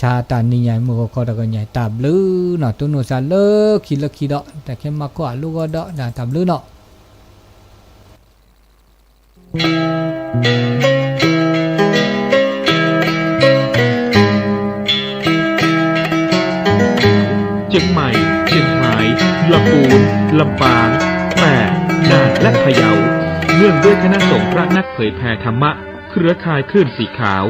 ဆါတနံၤညါ မုၢ်ဂီၤခီတဂီၤညါ တၢ်ဘျုးနီၤ, တိၢ်နီၣ်စၢ်လၢခံလၢခံဒီး တၢ်ခဲမၤခီအလိဂီၢ်ဒီး တၢ်ဘျုးနီၤ. เชียงใหม่ เชียงราย ลำพูน ลำปาง แพร่ น่าน และพะเยา เนื่องด้วยคณะสงฆ์พระนักเผยแผ่ธรรมะ เครือข่ายคลื่นสีขาว